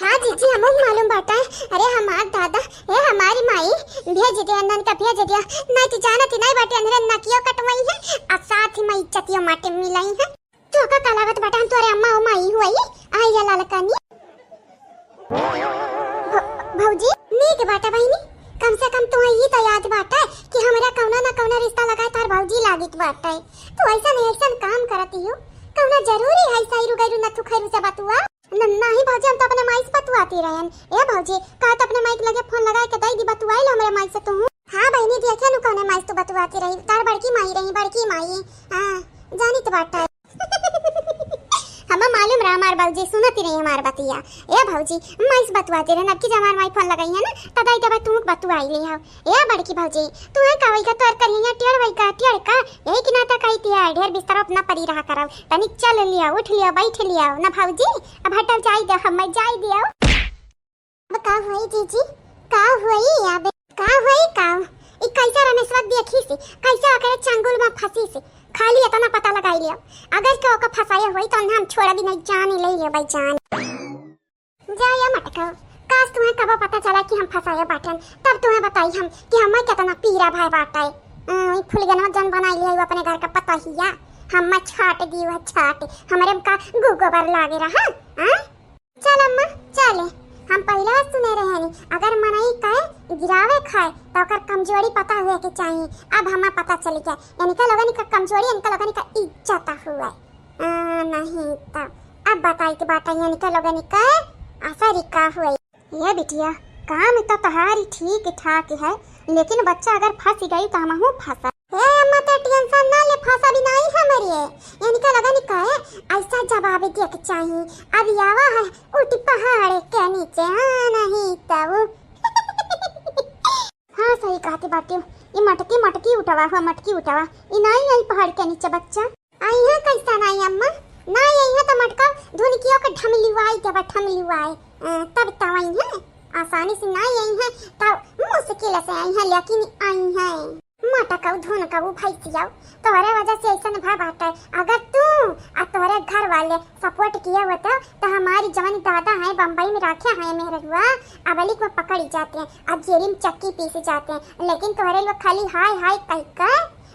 हाँ जीजी, हमहू मालूम बाटे। अरे हमार दादा, ए हमारी माई, भेज दिया, ननका भेज दिया। नहीं तो जानत ही नहीं बाटे, अंधरे नकियो कटवाई है, आ साथ ही में इज्जतियो माटे मिलाई है। तो का का लागत बाटे, हम तोरे अम्मा ओ माई हुई, आई है लालकानी। भ-, भौजी, नीक बाटे बहिनी, कम से कम तुम्हें ई तो याद बाटे कि हमरा कौनो ना कौनो रिश्ता लगाए तार भौजी लागित बाटे। तू ऐसा नहीं, ऐसा काम करती हो, कौनो जरूरी है सैरू गैरू नथु खैरू से बतुआ? न-, नहीं भौजी, हम तो अपने माई से बतुआती रहन। ए भौजी, का तो अपने माई के लगे फोन लगाए के दई दी, बतुआई लो हमरे माई से तू। हाँ बहिनी, देखे नु कौने माई से तू बतुआती रही, तार बड़की माई रही, बड़की माई। हाँ, जानी तो बात है। हमें मालूम रहा हमार भौजी सुनती रही हमार बतिया। ए भौजी, माई से बतुआती रहन, अब की जब हमार माई फोन लगाई है ना, तो दई देबा तू बतुआई ले हो। ए बड़की भौजी, तू है का वही का तोर करिया टेढ़ वही का टेढ़ का, यही की नाता कही थी है, ढेर बिस्तर अपना परी रहा करब, तनिक चल लिया, उठ लिया, बैठ लिया ना भौजी। अब हटल जाई दे, हम जाई दियो। अब का हुई जीजी, का हुई? अब का हुई का? ई कैसा रमेशवा देखी से, कैसा ओकरे चंगुल में फंसी से, खाली इतना पता लगाई लिया। अगर के ओका फंसाया हुई तो हम छोड़ भी नहीं, जान ही ले ले भाई जान। जा या मटकाओ, काश तुम्हें कब पता चला कि हम फंसाया बाटन, तब तुम्हें बताई हम कि हमें कितना पीरा भाई बाटा है। अं, ई फुलगनवा जन बनाई लिया अपने घर का पता ही या, हम छाट दी वह छाट, हमरे का गु गोबर लागे रहा। हाँ? चल अम्मा, चले। हम पहले सुने रहे नहीं, अगर मनई कहे गिरावे खाए, तो ओकर कमजोरी पता हुए के चाहिए। अब हमें पता चल गया, इनका लोगन का कमजोरी, इनका लोगन का इज्जत हुआ। आ, नहीं तो अब बताई के बात है, इनका लोगन का असर ही का हुआ। ये बिटिया, काम तो तहारी ठीक ठाक है, लेकिन बच्चा अगर फंस गई तो हमहू फंसा। हे अम्मा, ते tension ना ले, फंसा भी नहीं हमरे। इनका लगन का है, ऐसा जवाब दे के चाहिए। अब आवा है उठ पहाड़ के नीचे, हाँ नहीं तब। हाँ, सही कहते बाटे। ये मटकी, मटकी उठवा हुआ, मटकी उठवा। ये नहीं आई पहाड़ के नीचे बच्चा। आई है कैसा नहीं अम्मा? ना आई है तो मटका धुनकियों के ढमलिवाई देबा, ढमलिवाई। अ, तब तो आई है, आसानी से ना आई है, तो मुश्किल से आई है, लेकिन आई है। मटकऊ धुनकऊ भैंसियाऊ, तोहरे वजह से ऐसन भा बाटे। अगर तू आ तोहरे घर वाले support किए होते तो हमारी जवन दादा है बम्बई में रखे हैं मेहररुआ, अबलिक में पकड़ी जाते हैं, अब जेरी में चक्की पीस जाते हैं। लेकिन तोहरे लोग खाली हाय हाय कह के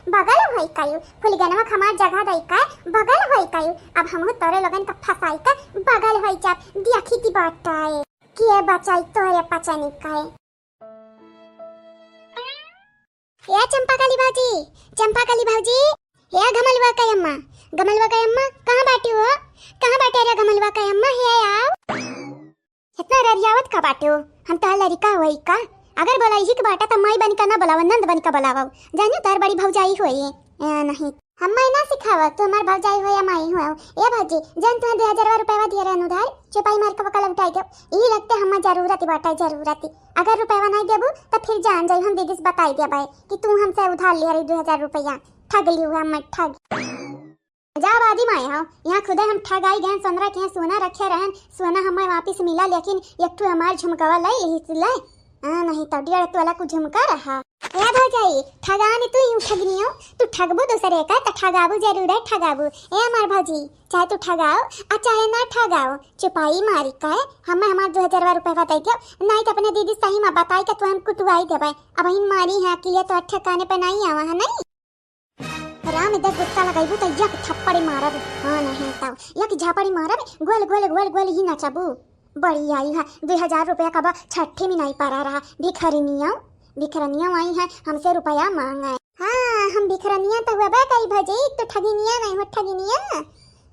बगल होई कायू, फुलगनवा के हमार जगह दई का बगल होई कायू। अब हमहू तोरे लोगन का फंसाई का बगल होई जाब, देखी ती बाटे। के बचाई तोरे पचनी का। ए चंपा काली भौजी, चंपा काली भौजी, ए गमलवा का अम्मा, गमलवा का अम्मा, कहाँ बाटी हो? कहाँ बाटे रे गमलवा का अम्मा? हे आओ। इतना ररियावत का बाटे हो? हम तोहार लड़िका होई का? अगर बोलाई ही के बाटा त माई बनी का ना बोलावा, नंद बनी का बोलावा। जानियो तोहार बड़ी भौजाई होई। ए, नहीं। हम माई ना सिखावा, तू हमार भौजाई हो या माई हो। ए भौजी, जन तुहे दो हजारवा रुपया दिए रहन उधार, चुपाई मार के वकला उठाई दे। ई रखते हमार जरूरत बाटे, जरूरत। अगर रुपया नहीं देबू त फिर जान जाई, हम दीदी से बताई देबे कि तू हमसे उधार लिया रही दो हजार रुपया। ठग लियो हम ठग। जा बादी माए हो, यहाँ खुदे हम ठगाई गए, सोनरा के यहाँ सोना रखे रहन, सोना हमें वापिस मिला, लेकिन एक ठो हमार झुमकवा ले लिहिस ले। आ, नहीं तो डेढ़ तोला को झुमका रहा। ए भौजाई, ठगान तू ही ठगनियो, तू ठगबू दूसरे का तो ठगाबू जरूर है, ठगाबू। ए हमार भौजी, चाहे तू ठगाओ आ चाहे ना ठगाओ, चुपाई मारी का है, हमें हमार दो हजारवा रुपया दे दो, नहीं तो अपने दीदी सही में बताई के तू हम कुटुआई देबे। अब इन मारी है कि ये तो ठिकाने पे नहीं आवा है, नहीं। राम इधर गुस्सा लगाइबू तो एक थप्पड़ी मारब। हाँ, नहीं तो एक झापड़ी मारब, गोल, गोल, गोल, गोल ही नचबू। बड़ी आई है, दो हजार रुपया का बा, छठी में नहीं पड़ा रहा। भिखरनिया, भिखरनिया आई है, हमसे रुपया मांगे। हाँ, हम भिखरनिया तो हुआ बा कई भौजी, तो ठगिनिया नहीं हो, ठगिनिया।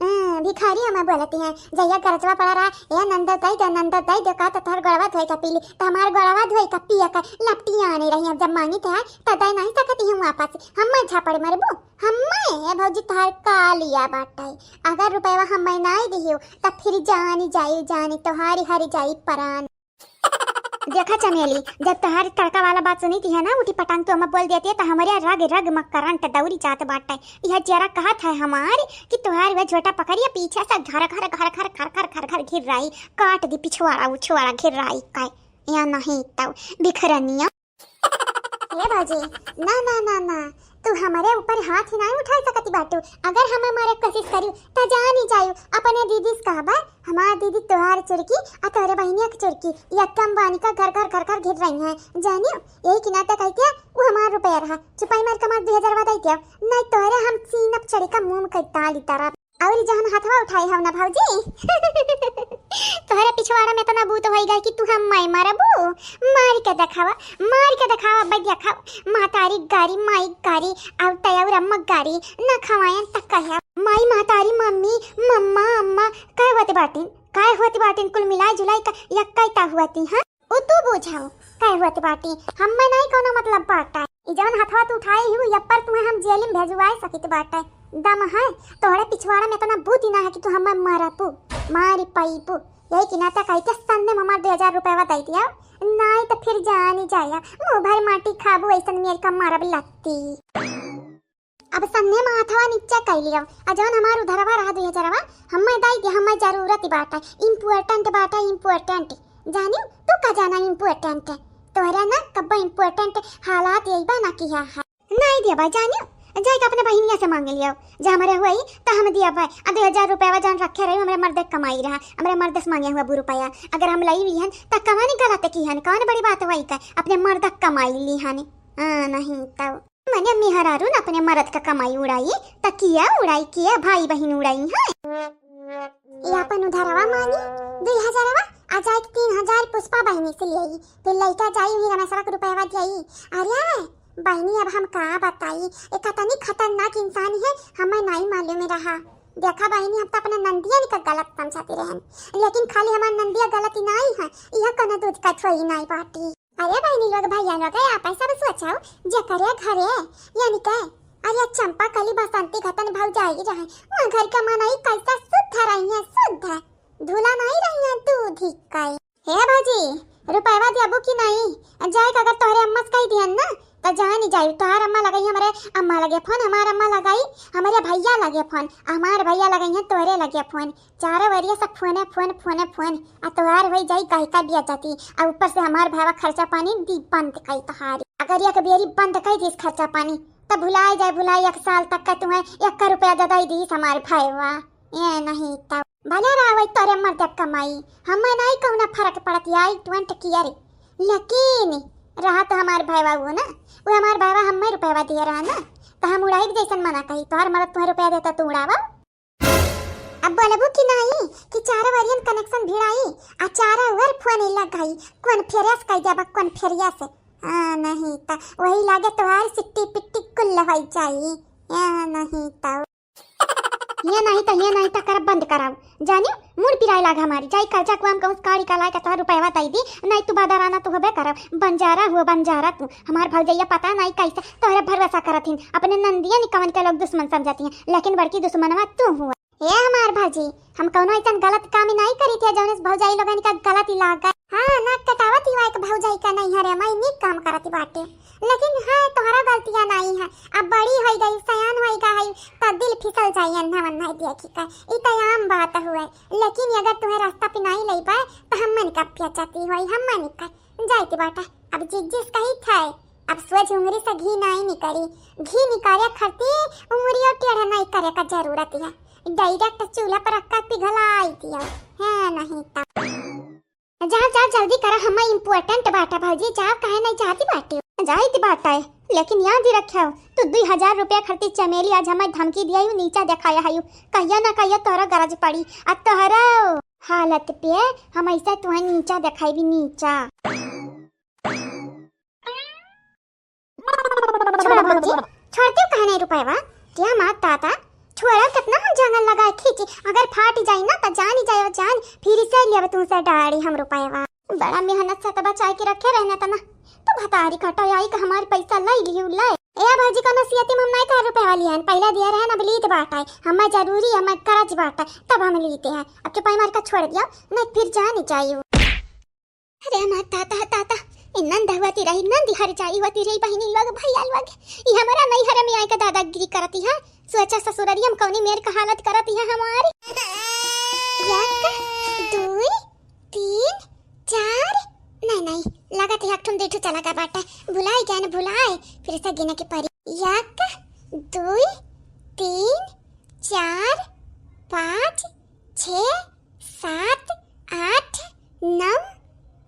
हाँ, भिखारी हमें बोलती हैं, जहिया गरजवा पड़ा रहा, "ए नंदो दई दे, नंदो दई दे," का तो तोहर गोड़वा धोई का पी ली, तो हमार गोड़वा धोई का पिया का लपटिया आने रही। अब जब मांगी थे, तो दे नहीं सकती हूँ वापस। हमें झापड़ मरबू, हमें, ए भौजी, तोहर का लिया बाटे। अगर रुपयवा हमें नहीं दियो, तो फिर जानी जाई, जानी तोहारी हरी जाई परान। देखा चमेली, जब तोहार तड़का वाला बात सुनी थी है ना, उठी पटांग तो हम बोल देती है, तो हमारे रग रग में करंट दौरी जात बाटे। यह जरा कहत है हमार कि तोहार वह झोटा पकड़िया पीछे से घर घर घर घर घर घर घर घर घिर्राई, काट दी पिछवाड़ा उछवाड़ा घिर्राई का। या नहीं तो बिखरनिया। हे भौजी, ना ना ना ना, तू हमारे ऊपर हाथ ही नहीं उठा सकती बाटू। अगर हमें मारे कोशिश करी, तो जानी जायू, अपने दीदी से कहबा, "हमार दीदी तोहार चुरकी आ तोहरे बहिनिया के चुरकी, ये कम बानी का घर घर घर घर घिर रही हैं, जानियो।" यही के नाते कह के वो हमार रुपया रहा, चुपाई मार के हमार दो हजार बता दिया, नहीं तोहरे हम सीना पे चढ़ी का मुंह में कई डाली तरफ। और जहन हथवा उठाई हो ना भौजी, तोहरे पिछवाड़ा में इतना भूत होई गए कि तू हम माई मारबू। मार के देखावा, मार के देखावा, बैदिया खाओ। महतारी गारी, माई गारी, और तय और अम्मा गारी, न खवायन तक कहे। माई, महतारी, मम्मी, मम्मा, अम्मा, काय होती बाटिन, काय होती बाटिन, कुल मिलाई जुलाई का यक्का इता हुआ ती, हाँ? उ तू बुझाओ, काय होती बाटी, हम्मे नहीं कोनो मतलब बाटा। ई जवन हथवा तू उठाए ही, यप्पर तुम्हें हम जेल में भेजवाए सकित बाटे। दम है, तोहरे पिछवाड़ा में इतना बूती ना है कि तू हम्मे मारबू, मारी पाइबू। यही के नाते कही के सन्ने में हमार दो हजार रुपया दे दिया, नाई तो फिर जानी जाया, मुंह भर माटी खाबू, ऐसन मेर का मारब लत्ती। अब सन्ने में हथवा नीचे कर लियो, आ जौन हमार उधरवा रहा दो हजारवा, हम्मे दे दे, हम्मे जरूरत बाटे, important बाटे, important। जानियो, तू का जाना important? तोहरा ना कब्बो important हालात यही बा ना किया है। नहीं दिया बा, जानियो, जाए के अपने बहिनिया से मांग लियो, जे हमारे हुई तो हम दिया बा। आ दो हजार रुपया जौन रखे रही, हमरे मर्द के कमाई रहा, हमरे मर्द से मांगे हुआ बू रुपया। अगर हम लाई भी हन, तो कमानी गलत की हन, कौन बड़ी बात हुई का, अपने मर्द के कमाई ली हन। हाँ, नहीं तो। मने मेहरारू न अपने मरद का कमाई उड़ाई, त किया उड़ाई, किया भाई बहिन उड़ाई है। ये अपन उधारवा मांगी, दुई हजारवा, आ जाए के तीन हजार पुष्पा बहिनी से ले आई, फिर लइका जाई, वही रमेशवा के रुपयवा दियाई। अरे बहिनी, अब हम का बताई, एक तनी खतरनाक इंसान है, हमें नहीं मालूम रहा। देखा बहिनी, हम तो अपने नंदिया का गलत समझती रहन, लेकिन खाली हमार नंदिया गलती नहीं है, यह कोनो दूध का छोई नहीं बाटी। अरे बहिनी लोग, भैया लोग, आप सब सोचो, जेकरे घरे, यानी के, अरे चंपा कली बसंती घतन भौजाई रहे, वहाँ घर के मनई कैसा शुद्ध रही है, शुद्ध, धुला नहीं रही है, दूध ही कई। हे भौजी, रुपयवा देबू कि नहीं? जाए के अगर तोहरे अम्मा से कही दिहन ना, तो जाए नहीं जाई, तोहार अम्मा लगाई हमरे अम्मा लगे फोन, हमार अम्मा लगाई हमरे भैया लगे फोन, हमार भैया लगाई है तोहरे लगे फोन, चारों ओरिया से फोने फोन, फोने फोन। आ तोहार होई जाई गायिका बिया जाती, आ ऊपर से हमार भावा खर्चा पानी दी बंद कई तोहारी। अगर एक बेरी बंद कई दीस खर्चा पानी, तब भुलाई जाए, भुलाई, एक साल तक का तुम्हें एक रुपया दे दई दीस हमार भावा। ये नहीं तब भले रहा वही तोरे मर्द के कमाई, हमें नहीं कहूना फर्क पड़त, आई ट्वेंट किया रे। लेकिन रहा तो हमार भावा वो ना, वो हमार भावा हमें रुपया दिया रहा ना, तो हम उड़ाई जैसन मना कही, तोहार मर्द तुम्हें रुपया देता तू उड़ावा। अब बोलबू कि नाई कि चारों ओरियन कनेक्शन भिड़ाई, आ चारों ओर फोन लगाई, कौन फेरिया से कह जाबा, कौन फेरिया से। आ, नहीं त वही लागे तोहार सिट्टी पिट्टी कुल होई जाई। आ, नहीं त। ये नहीं त, ये नहीं त करब बंद कराओ। जानियो, मूड पिराए लाग हमारी। जाई कर्जा कुआम कहूँ काढ़ी का लाए के तोहार रुपयवा दई दी, नहीं तू बदराना तू होबे करब। बंजारा हुआ बंजारा तू। हमार भौजैया पता नहीं कैसे तोहरे भरोसा करत हिन। अपने नंदिया निकवन के लोग दुश्मन समझती हैं, लेकिन बड़की दुश्मनवा तू हुआ। ए हमार भौजी, हम कौनो ऐसन गलत काम ही नहीं करी थे, जौन इस भौजाई लोगन का गलत ही लाग गए। हाँ, नाक कटावत ही वाइक भौजाई का नहीं हरे, मैं नीक काम करत ही बाटे। लेकिन हाँ, तोहरा गलतियाँ नहीं है, अब बड़ी होई गई, सयान होई गा है, त दिल फिसल जाई, अन्ना वन्ना देखी का। ई त आम बात हुए, लेकिन अगर तुम्हें रास्ता पे नहीं लई पाए, तो हम मन का प्याचती होई, हम मन का जाइत बाटा। अब जिज्जिस कही थे, अब सोच उंगरी से घी नहीं निकली, घी निकाले खातिर उंगरियों टेढ़ नहीं करे का जरूरत है, डायरेक्ट चूल्हा पर रख कर पिघलाई दियो, है नहीं ता। जाओ, जाओ, जल्दी करा, हम important बाटा भौजी, जाओ, काहे नहीं जाती बाटी? जाइत बाटा है, लेकिन याद ही रखियो, तू दुई हजार रुपया खातिर चमेली आज हमें धमकी दिया, यू नीचा दिखाया है, यू कहियो ना कहियो तोहरा गरज पड़ी, आ तोहरा हालत पे हम ऐसा तुहे नीचा दिखाई भी नीचा। छोड़ा भौजी, छोड़ती हूँ कहे नहीं रुपयवा। क्या मार दादा, छोड़ा कितना हम जंगल लगाए खींची, आई ना त जानी जायो जान, फिर से लेब तुमसे डारी हम रुपयवा। बड़ा मेहनत से त बचाए के रखे रहने त ना, तो भतारी कटाई आई का हमार पैसा लाई लियो ले। ए भौजी, कोनो सियती में हम नहीं तोहर रुपयवा लिहन, पहले दिया रहे ना, अब लीत बाटे, हमें जरूरी है, हमें करज बाटे, तब हम लीते हैं। अब चुपाई मार के छोड़ दिया, नहीं फिर जानी जायो। अरे हमार ताता, ताता, ई नंद हुआ ती रही, नंद हर जाई हुआ ती रही, बहिनी लोग, भैया लोग, ई हमारा नैहर में आए के दादागिरी करती है। सोचा ससुररिया में कौनी मेर का हालत करती है हमारी। एक, दुई, तीन, चार, नहीं, नहीं, लगत है एक ठुम दू ठु चला गा बाटा, भुलाई गए न भुलाई, फिर से गिने के परी। एक, दुई, तीन, चार, पाँच, छः, सात, आठ, नौ,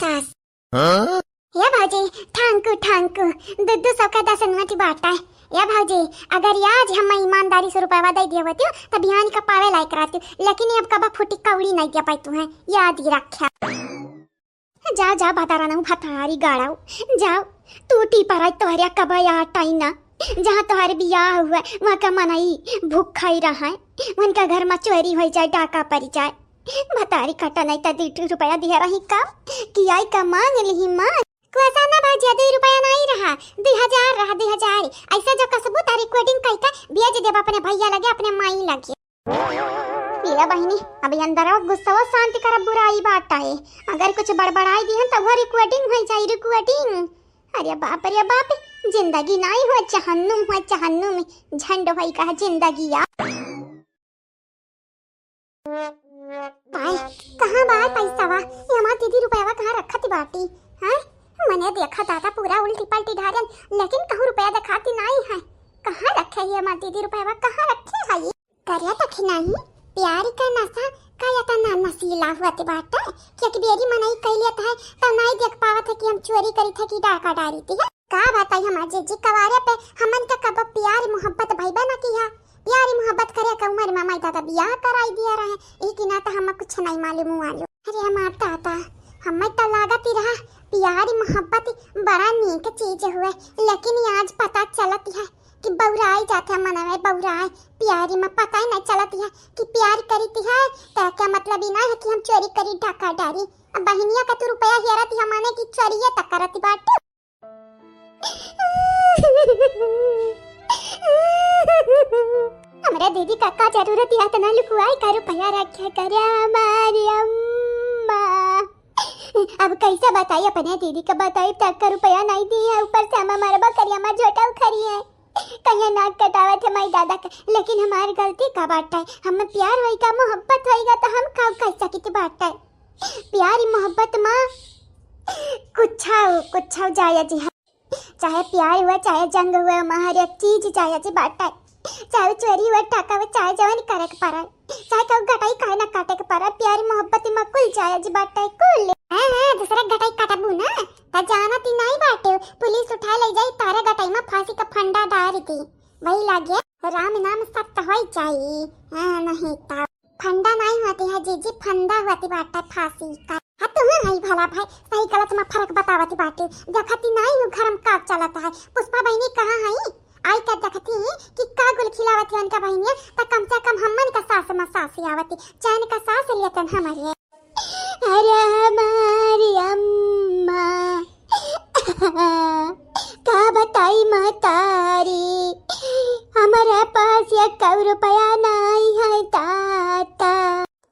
दस। हाँ? या भौजी, ठांकू, ठांकू, दू दू सौ का दस नोट बाटा है। या भौजी, अगर आज हम ईमानदारी से रुपयवा दे दिए होती, तब बिहान का पावे लायक रहती, लेकिन अब कबा फूटी कौड़ी नहीं दे पाई तू है, याद ही रख्या। जाओ, जाओ, भतारा ना भतारी गाड़ाओ, जाओ, टूटी पराई तोहरे कबा या टाइना, जहाँ तोहरे बियाह हुआ, वहाँ का मनई भूखा ही रहा है, उनका घर में चोरी हो जाए, डाका पड़ जाए, भतारी कटा नहीं त दू ठो रुपया दिया रही का, कि आई का मांग लिही मांग। कुआसा ना भौजी, दू रुपया नहीं रहा, दू हजार रहा, दू हजार। ऐसा जो कसबू त recording कई का बेच देब अपने भैया लगे, अपने माई लगे। मेरा बहिनी, अभी अंदर आओ, गुस्सा शांति करब, बुराई बात है। अगर कुछ बड़बड़ाई दिहन त वो recording हो जाई, recording। अरे बाप रे बाप, जिंदगी नहीं हो, जहन्नुम हो, जहन्नुम। झंड होई कहा जिंदगी या। भाई, कहाँ बा पैसावा? ये हमार दीदी रुपयावा कहाँ रखत बाटी? हैं? मने देखा दादा पूरा उल्टी पलटी ढारन, लेकिन कहूँ रुपया देखाती नहीं है। कहाँ रखे ये हमार दीदी रुपयावा? कहाँ रखे है ये? करे तखी नहीं, प्यारी का नशा का या तना नशीला हुआ ते बाटे, कि एक बेरी मनई कह लेत है, तो नहीं देख पावत है कि हम चोरी करी थे कि डाका डारी थी है। का बताई हमार जीजी, कवारे पे हमन के कबो प्यार मोहब्बत भइबे ना किहा। प्यार मोहब्बत करे के उम्र में माई दादा बियाह कराई दिया रहे, ई कि ना तो हम कुछ नहीं मालूम हुआ लो। अरे हमार दादा, हमें तो लागत ही रहा प्यार मोहब्बत बड़ा नीक चीज हुए, लेकिन ये आज पता चलत है कि बौराई जात है मनवे, बौराई। प्यारी में पता ही नहीं चलत है कि प्यार करीत है, तो क्या मतलब ही ना है कि हम चोरी करी, डाका डारी। अब बहिनिया का तू रुपया हेरत है, माने कि चोरिये तक करत बाटे। हमरे दीदी का का जरूरत है इतना लुकुआई का रुपया रखे करे हमारी अम्मा। अब कैसे बताई अपने दीदी का, बताई तक का रुपया नहीं दी है, ऊपर से हम मरबा करिया मा झोटा उखरी है, कहिया नाक कटावत है माई दादा का। लेकिन हमारी गलती का बात है, हमें प्यार होई का, मोहब्बत होई का, तो हम का कह सकित बात है। प्यारी मोहब्बत मा कुछ कुछ जाया जी है। चाहे प्यार हुआ, चाहे जंग हुआ, हमार हर एक चीज जायज बाटे। चाहे चोरी हुआ, डाका हुआ, चाहे जवन करे के पड़े, चाहे कहू गटाई काहे ना काटे के पड़े, प्यार मोहब्बत में कुल जायज बाटे, कुल। हाँ, हाँ, दूसरा गटाई काटबू ना, त जाना ती नहीं बाटे, पुलिस उठा ले जाई, तारे गटाई में फांसी का फंदा डार दी। वही लागे, राम नाम सत्य होई जाई। हाँ, नहीं ता फंदा नाई होती है जीजी, फंदा होती बाटे फांसी का। हाँ, तुम्हें हई भला भाई, सही गलत में फर्क बतावती बाटे। देखती नाई हूँ घर में का चलत है। पुष्पा बहिनी कहाँ हई? आई का देखती कि का गुल खिलावती उनका बहिनिया, त कम से कम हमन का सास में सास आवती, चैन का सास लेतन हमारे। अरे हमारी अम्मा, का बताई महतारी, हमारे पास एक रुपया नहीं है ताता।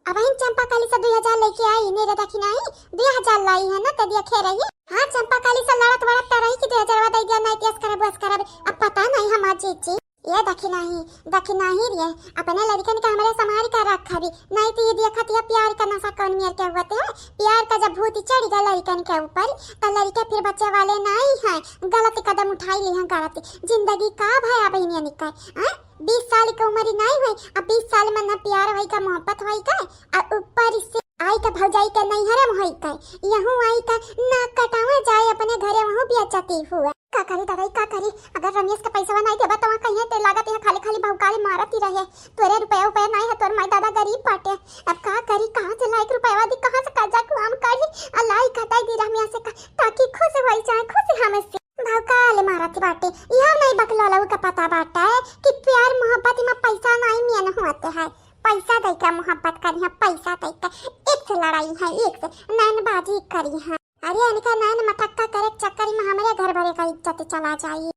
अब हम चंपा काली से दुई हजार लेके आई, मेरे दखिनाई दुई हजार लाई है ना, त दिया खे रही। हाँ, चंपा काली से लड़त वड़त त रही कि दुई हजार दे दिया, नहीं तेस करब, बस करब। अब पता नहीं हमार जीजी। ये दखिनाही, दखिनाही रे, अपने लड़कन के हमरे संभाल कर रखा भी, नहीं तो ये देखत ये प्यार का नशा कौन मेर के हुआ है। प्यार का जब भूत चढ़ गया लड़कन के ऊपर, तो लड़के फिर बचे वाले नहीं हैं, गलत कदम उठाई ली हैं, गलत। जिंदगी का भया बहनिया निकल, हाँ? बीस साल के उम्र ही नहीं हुई, अब बीस साल में न प्यार होई का, मोहब्बत होई का, और ऊपर से आई का भौजाई के नैहरे में होई का, यहूँ आई का नाक कटावा जाए अपने घरे, वहूँ बेइज्जती हुआ। का करी दादा, का करी? अगर रमेश के पैसवा नहीं देबा तो वहाँ कहिए ते लागत यहाँ खाली खाली भौकाली मारत ही रहे। तोरे रुपया उपया नहीं है, तोर माई दादा गरीब बाटे। अब का करी, कहाँ से लाई के रुपया दी, कहाँ से कर्जा कुआम करी? आ लाई घटाई दी रमेश से का, ताकि खुश होई जाए, खुश हमसे। भौकाल मारत बाटे, यह नहीं बकलोलऊ का पता बाटे कि प्यार मोहब्बत में पैसा नहीं मेन होते है। पैसा दइके मोहब्बत करिहैं, पैसा दइके। एक से लड़ाई है, एक से नैनबाजी करिहैं। अरे इनका नैन मटक्का करे के चक्कर में हमरे घर भरे का इज्जत चला जाई।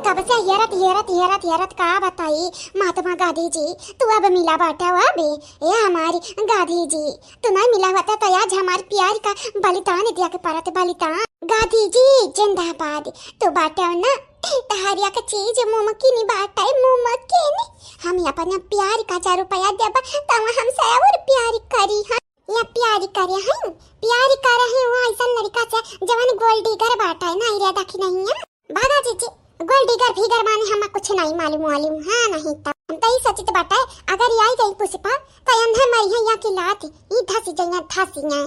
कब से हेरत, हेरत, हेरत, हेरत का बताई महात्मा गांधी जी, तू अब मिला बाटा अब। ए हमारी गांधी जी, तू नाहीं मिला होता तो आज हमार प्यार का बलिदान दिया के परत, बलिदान। गांधी जी जिंदाबाद। तू बाटा ना, तहरिया का चीज मुमकिन बाटा, मुमकिन। हम अपना प्यार का हजार रुपया देबा, तब हमसे और प्यार करिहैं। या प्यार करे हैं, प्यार करे हैं वो ऐसन लड़का से जवन gold digger बाटा है ना, रे देखी नहीं है। भागा जीजी, gold digger फिगर माने हमें कुछ नहीं मालूम वालूम, हाँ नहीं तो। हम तो ई सोचित बाटे, अगर ई आई गई पुष्पा, तो अंधे मरी है या कि लात, ई धसी जइया, धसी है।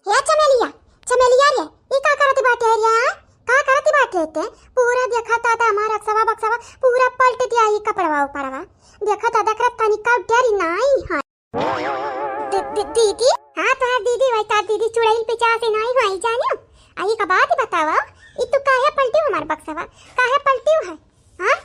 हे चमेलिया, चमेलिया रे, ई का करत बाटे रे, हाँ? का करत बाटे ते? पूरा देखा था, था हमारा अक्सवा बक्सवा पूरा पलट दिया, ई कपड़वा उपरवा। देखा था, देख रहा तनिका डरी नहीं है। दी-, दी-, दीदी, हाँ, तोहार दीदी वही, तार दीदी चुड़ैल पिचास नाई होई, जानियो। आ, ई का बात बतावा, ई तू काहे पलटियो हमार बक्सवा? काहे पलटियो है? हाँ?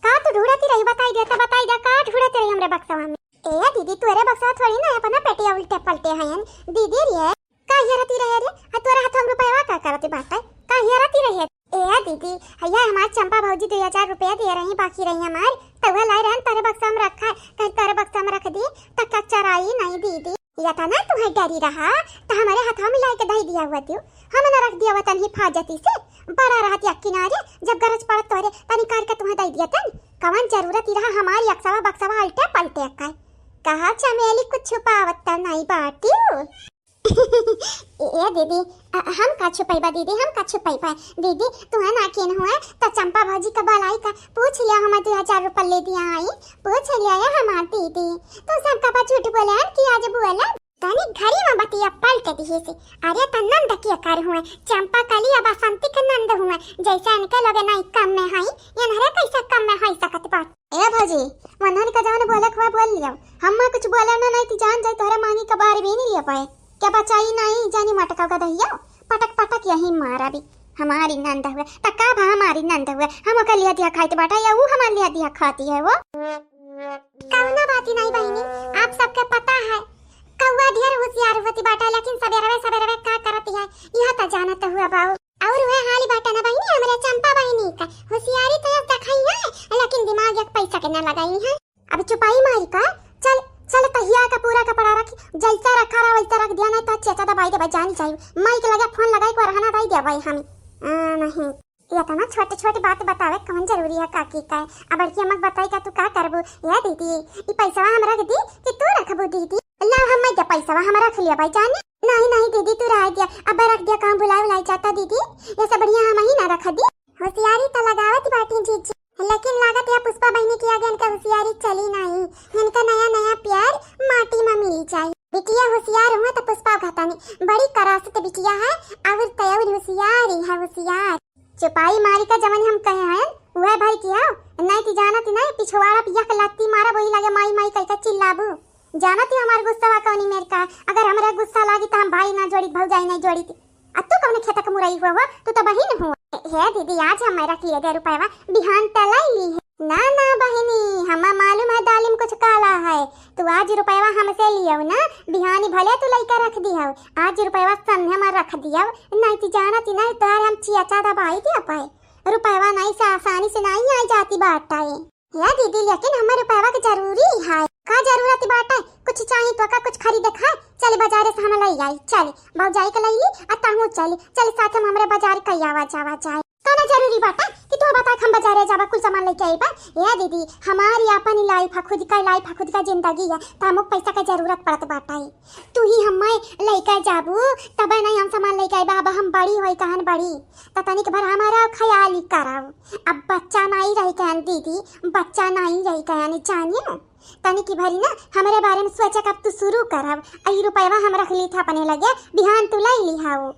का तू ढूंढती रही? बताई दे, तो बताई दे, का ढूंढती रही हमरे बक्सवा में? ए दीदी, तोरे बक्सवा थोड़ी ना है, अपना पेटिया उल्टे पलटे हैं। दीदी रे, का हेरती रहे रे? आ, तोरे हाथ में रुपया का करती बात है? का हेरती रहे? ए दीदी, हैया हमार चंपा भौजी दुई हजार रुपया दिए रही, बाकी रही हमार, त उहे लाई रहन, तोरे बक्सा में रखा है, कहीं तोरे बक्सा में रख दी, त का चराई नहीं दीदी। या त ना तुम्हें डरी रहा, त हमारे हाथवा में लाई के धई दिया हुआ दियो, हम ना रख दिया वतन हिफाजती से, बड़ा रहत या किनारे, जब गरज पड़त तोरे, तनी काढ़ के तुम्हें दई दिया तन, कवन जरूरत ही रहा हमारी अक्सवा बक्सवा अल्टे पलटे का। कहा चमेली कुछ छुपावत त नहीं बाटियो। ए, ए दीदी, अ, हम का छुपैबा दीदी, हम का छुपैबा? दीदी, तू है ना केन हुआ, त चंपा भौजी का बोलाई का, पूछ लिया, हम दो हजार रुपया ले दिया आई, पूछ लिया है हमार दीदी। तू सब का झूठ बोले हन कि आज बोला? तनी घड़ी में बतिया पलट दिए से। अरे त नंद के कर हुआ, चंपा कली अब बसंती के नंद हुआ, जैसे इनके लगे नहीं कम में हई, इनहरे कैसे कम में हई सकत बा? ए भौजी, मनहन का जवन बोले के हुआ बोल लियो। हम्मा कुछ बोले ना, नहीं तो जान जाए तोहरे मांगी का बार भी नहीं लिया पाए। क्या बचाई नहीं जानी मटका का दहिया, पटक पटक यही मारा भी। हमारी नंद हुए, त का भा हमारी नंद हुए, हम ओकर लिया दिया खाइत बाटा या ऊ हमार लिया दिया खाती है वो? कौनो बात ही नहीं बहिनी, आप सबके पता है, कौआ ढेर होशियार होती बाटा, लेकिन सबेरवे सबेरवे का करती है, यह त जानत हुआ बाऊ। और वह हाली बाटा ना बहिनी, हमरे चंपा बहिनी का होशियारी तो यस देखाई है, लेकिन दिमाग एक पैसा के ना लगाई है। अब चुपाई मारी का, चल, चल तहिया का पूरा कपड़ा रख, जैसा रखा रहा वैसा रख दिया, नहीं तो चेचा दबाई देबा, जानी जाई। माई के लगे फोन लगाई को रहना दाई देबा हम। आ, नहीं, ये तो ना छोटी छोटी बात बतावे कौन जरूरी है काकी का। अब बड़की अम्मा के बताई का तू का करबू? ये दीदी, ई पैसवा हम रख दी कि तू रखबू दीदी? ला हम मैं के पैसवा हम रख लिया भाई जानी। नहीं, नहीं दीदी, तू रह दिया, अब रख दिया, काम बुलाए बुलाई जाता दीदी, ये सब बढ़िया हम ही ना रख दी। होशियारी तो लगावत बाटी जीजी, लेकिन लागत या पुष्पा बहिनी के आगे इनका होशियारी चली नहीं। इनका नया नया प्यार माटी में मिली जाई। बिटिया होशियार हुआ तो पुष्पा घातानी बड़ी करासत बिटिया है, और तयौर होशियारी है, होशियार। चुपाई मारी का जवन हम कहे हैं, वह भाई किया, नहीं ती जानत नहीं, पिछवाड़ा पिया के लाती मारा, वही लगे माई माई कह के चिल्लाबू। जानत ही हमार गुस्सा कौनी मेर का, अगर हमरा गुस्सा लागी तो हम भाई ना जोड़ी, भौजाई नहीं जोड़ी। आ तू कौने खेत के मुरई हुआ, हुआ? तू तो बहिन हुआ। हे दीदी, आज हम रख लिए दे रुपयवा, बिहान त लाई ली है। ना, ना बहिनी, हमें मालूम है दालिम कुछ काला है। तू आज रुपयवा हमसे लियो ना, बिहानी भले तू लइका रख दियो। आज रुपयवा संध्या में रख दियो, नहीं ती जानत ही नहीं, तोहर हम चिया चादा बाई दिया पाए। रुपयवा नहीं से आसानी से नहीं आई जाती बाटा है। या दीदी, लेकिन हमर रुपयवा के जरूरी है। का जरूरत बाटे? कुछ चाही तो का, कुछ खरीदे खाए? चली बाजारे से हम लई आई। चली, भौजाई के लई ली, आ तहूँ चली। चली साथ में हमरे बाजार कई आवा जावा जाए। कौनो जरूरी बाटे कि तू बता के हम बाजारे जाबा, कुल सामान लेके आईबा? या दीदी, हमारी अपन लाइफ है, खुद का लाइफ है, खुद का जिंदगी है, तो हमको पैसा का जरूरत पड़त बाटे। तू ही हमें लइका जाबू, तबे नहीं हम सामान लइका आइबा। अब हम बड़ी होई कहन बड़ी, त तनिक भर हमारा ख्याल ही करब। अब बच्चा नहीं रही कहन दीदी, बच्चा नहीं रही कहन जानियो। तनिक भरी ना हमरे बारे में सोचे कब तू शुरू करब। आई रुपयवा हम रख ली था अपने लगे, बिहान तू लाई ली हाओ।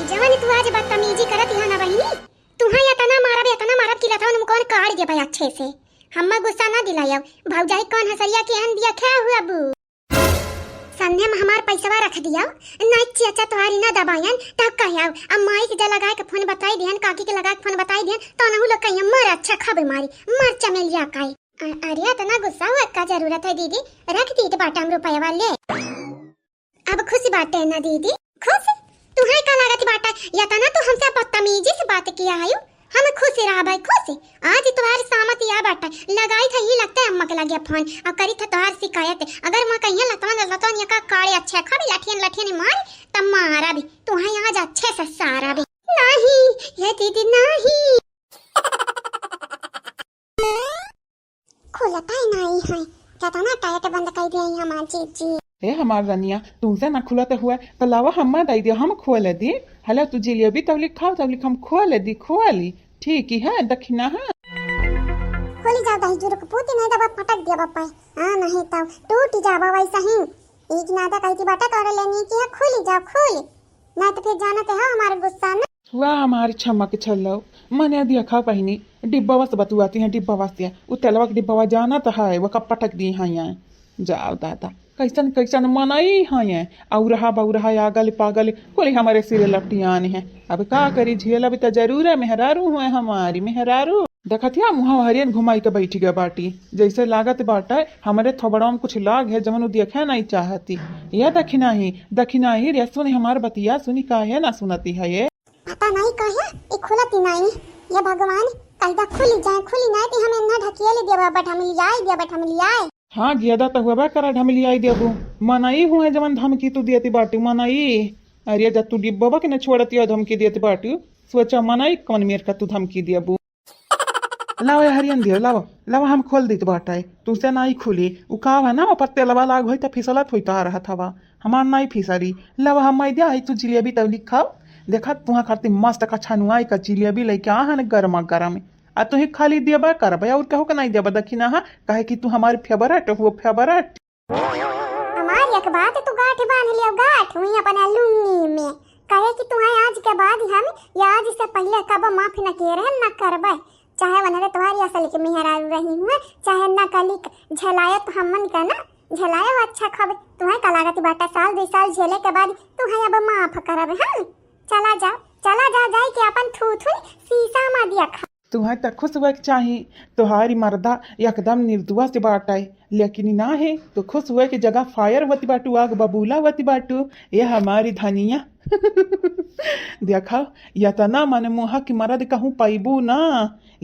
जवन तू आज बदतमीजी करत यहाँ ना बहिनी, तुहाँ इतना मारब, इतना मारब कि लथवा नुमकवन काट देबे अच्छे से। हम्मा गुस्सा ना दिलायब। भौजाई कौन हसरिया के अन दिया खा हुआ बू। उन्हें में हमार पैसवा रख दिया, नाई चाचा तोहारी ना दबायन, तब कह आओ। अब माई के जा लगाए के फोन बताई दिहन, काकी के लगाए के फोन बताई दिहन, तो नहु लोग कहिए, "मर अच्छा खाबे मारी, मर चमेलिया काई।" अ-, अरे, इतना गुस्सा हुआ का जरूरत है दीदी, रख दी तो बाटा हम रुपया वाले। अब खुश बाटे ना दीदी? खुश? तुहे का लागत बाटे? या तना तू हमसे बदतमीजी से बात किया है? हम खुश रहबै, खुश। आज तोहार सामत या बाटे, लगाई था ही लगते अम्मा के लगे फोन और करी था तोहार शिकायत। अगर वहाँ कहिए लतवन लतवन या का काड़े अच्छे खाबे लठियन लठियन मार, तब मारा भी तुहे आज अच्छे से सारा भी। नहीं, ये दीदी नहीं। खुलता ही नहीं है, कितना टाइट बंद कर दिया है हमार जीजी। ए हमार रनिया, तुमसे ना खुलत हुआ तो लावा हम्मा दई दियो, हम खोल दी। हला तू जिलेबी तबली खाओ, तबली हम खोल दी, खोली। ठीक ही है, दखिना है। खोली जाओ दही जुरुक पूती नहीं दबा पटक दिया बापा। हाँ, नहीं तो टूट जावा वैसा ही। एक नाता कहती बाटा तोरे लेनी की है, खुली जाओ, खुली। ना तो फिर जानते हो हमारे गुस्सा ना। वाह हमार छमक छल्लौ, मने देखा पहिनी डिब्बवा से बतुआती हैं, डिब्बवा से, उ तेलवा के डिब्बवा जानत है, वो कब पटक दी हैं यहाँ। जाओ दादा, कैसन कैसन मनई हैं, औरहा बौरहा, आगल पागल, कुल हमारे सिरे लपटियान हैं। अब का करी, झेलब त जरूर है, मेहरारू हुए हमारी मेहरारू। देखत या मुँह हरियन घुमाई के बैठी गए बाटी, जैसे लागत बाटे हमरे थोबड़वा में कुछ लाग है, जवन उ देखे नहीं चाहती। ये दखिना ही, दखिना ही रे, सुनी हमार बतिया, सुनी काहे ना सुनती है ये। पता नहीं काहे ई खुलत ही नहीं। ये भगवान, कैदा खुली जाए, खुली नहीं तो हम इन्ना ढकिया ले दिया, बट हम लियाए दिया, बट हम लियाए। हाँ, ज्यादा तो हुआ करा, हम लियाए देबू। मनई हुए जवन धमकी तू दियती बाटू, मनई। अरे, जब तू डिब्बा के न छोड़ती हो, धमकी दियती बाटू, सोचा मनई कौन मेर का तू धमकी देबू। लावा, ये हरियन दियो, लावा, लावा, हम खोल देत बाटे। तुमसे नाई खुली। उ का है ना, ऊपर तेलवा लाग होई त फिसलत होई तार रहत हवा। हमार नाई फिसरी। लावा, हम माई दिया है, तू जिलेबी तौली खाओ। देखा, तुहा खातिर मस्त का छनुआई का जिलेबी लेके आ है ना, गरमा गरम। आ तुही खाली देबा करबे, और कहू के नाई देबा दखिना, हाँ? काहे कि तू हमारी फेवरेट हो, फेवरेट। हमार एक बात तू गांठ बांध लियो, गांठ हुई अपना लुंगी में। कहे कि तुहे आज के बाद हम या आज से पहले कब माफ न किए रहे, न करबे। चाहे वनरे तुम्हारी असल के मेहरारू रही हुए, चाहे नकली क-, झेलायो तो हमन का ना, झेलायो अच्छा खबे। तुहे का लागत बाटा साल दो साल झेले के बाद तुहे अब माफ करब हम? चला जा, चला जा, जाई के अपन थूथुन शीशा में देखा। तुहे त खुश हुए के चाही, तोहारी मर्दा एकदम निर्दुआ से बाटे, लेकिन ना है तो खुश हुए के जगह फायर होती बाटू, आग बबूला होती बाटू। ये हमारी धनिया। देखा, यतना मनमोहक मर्द कहूँ पैबू ना,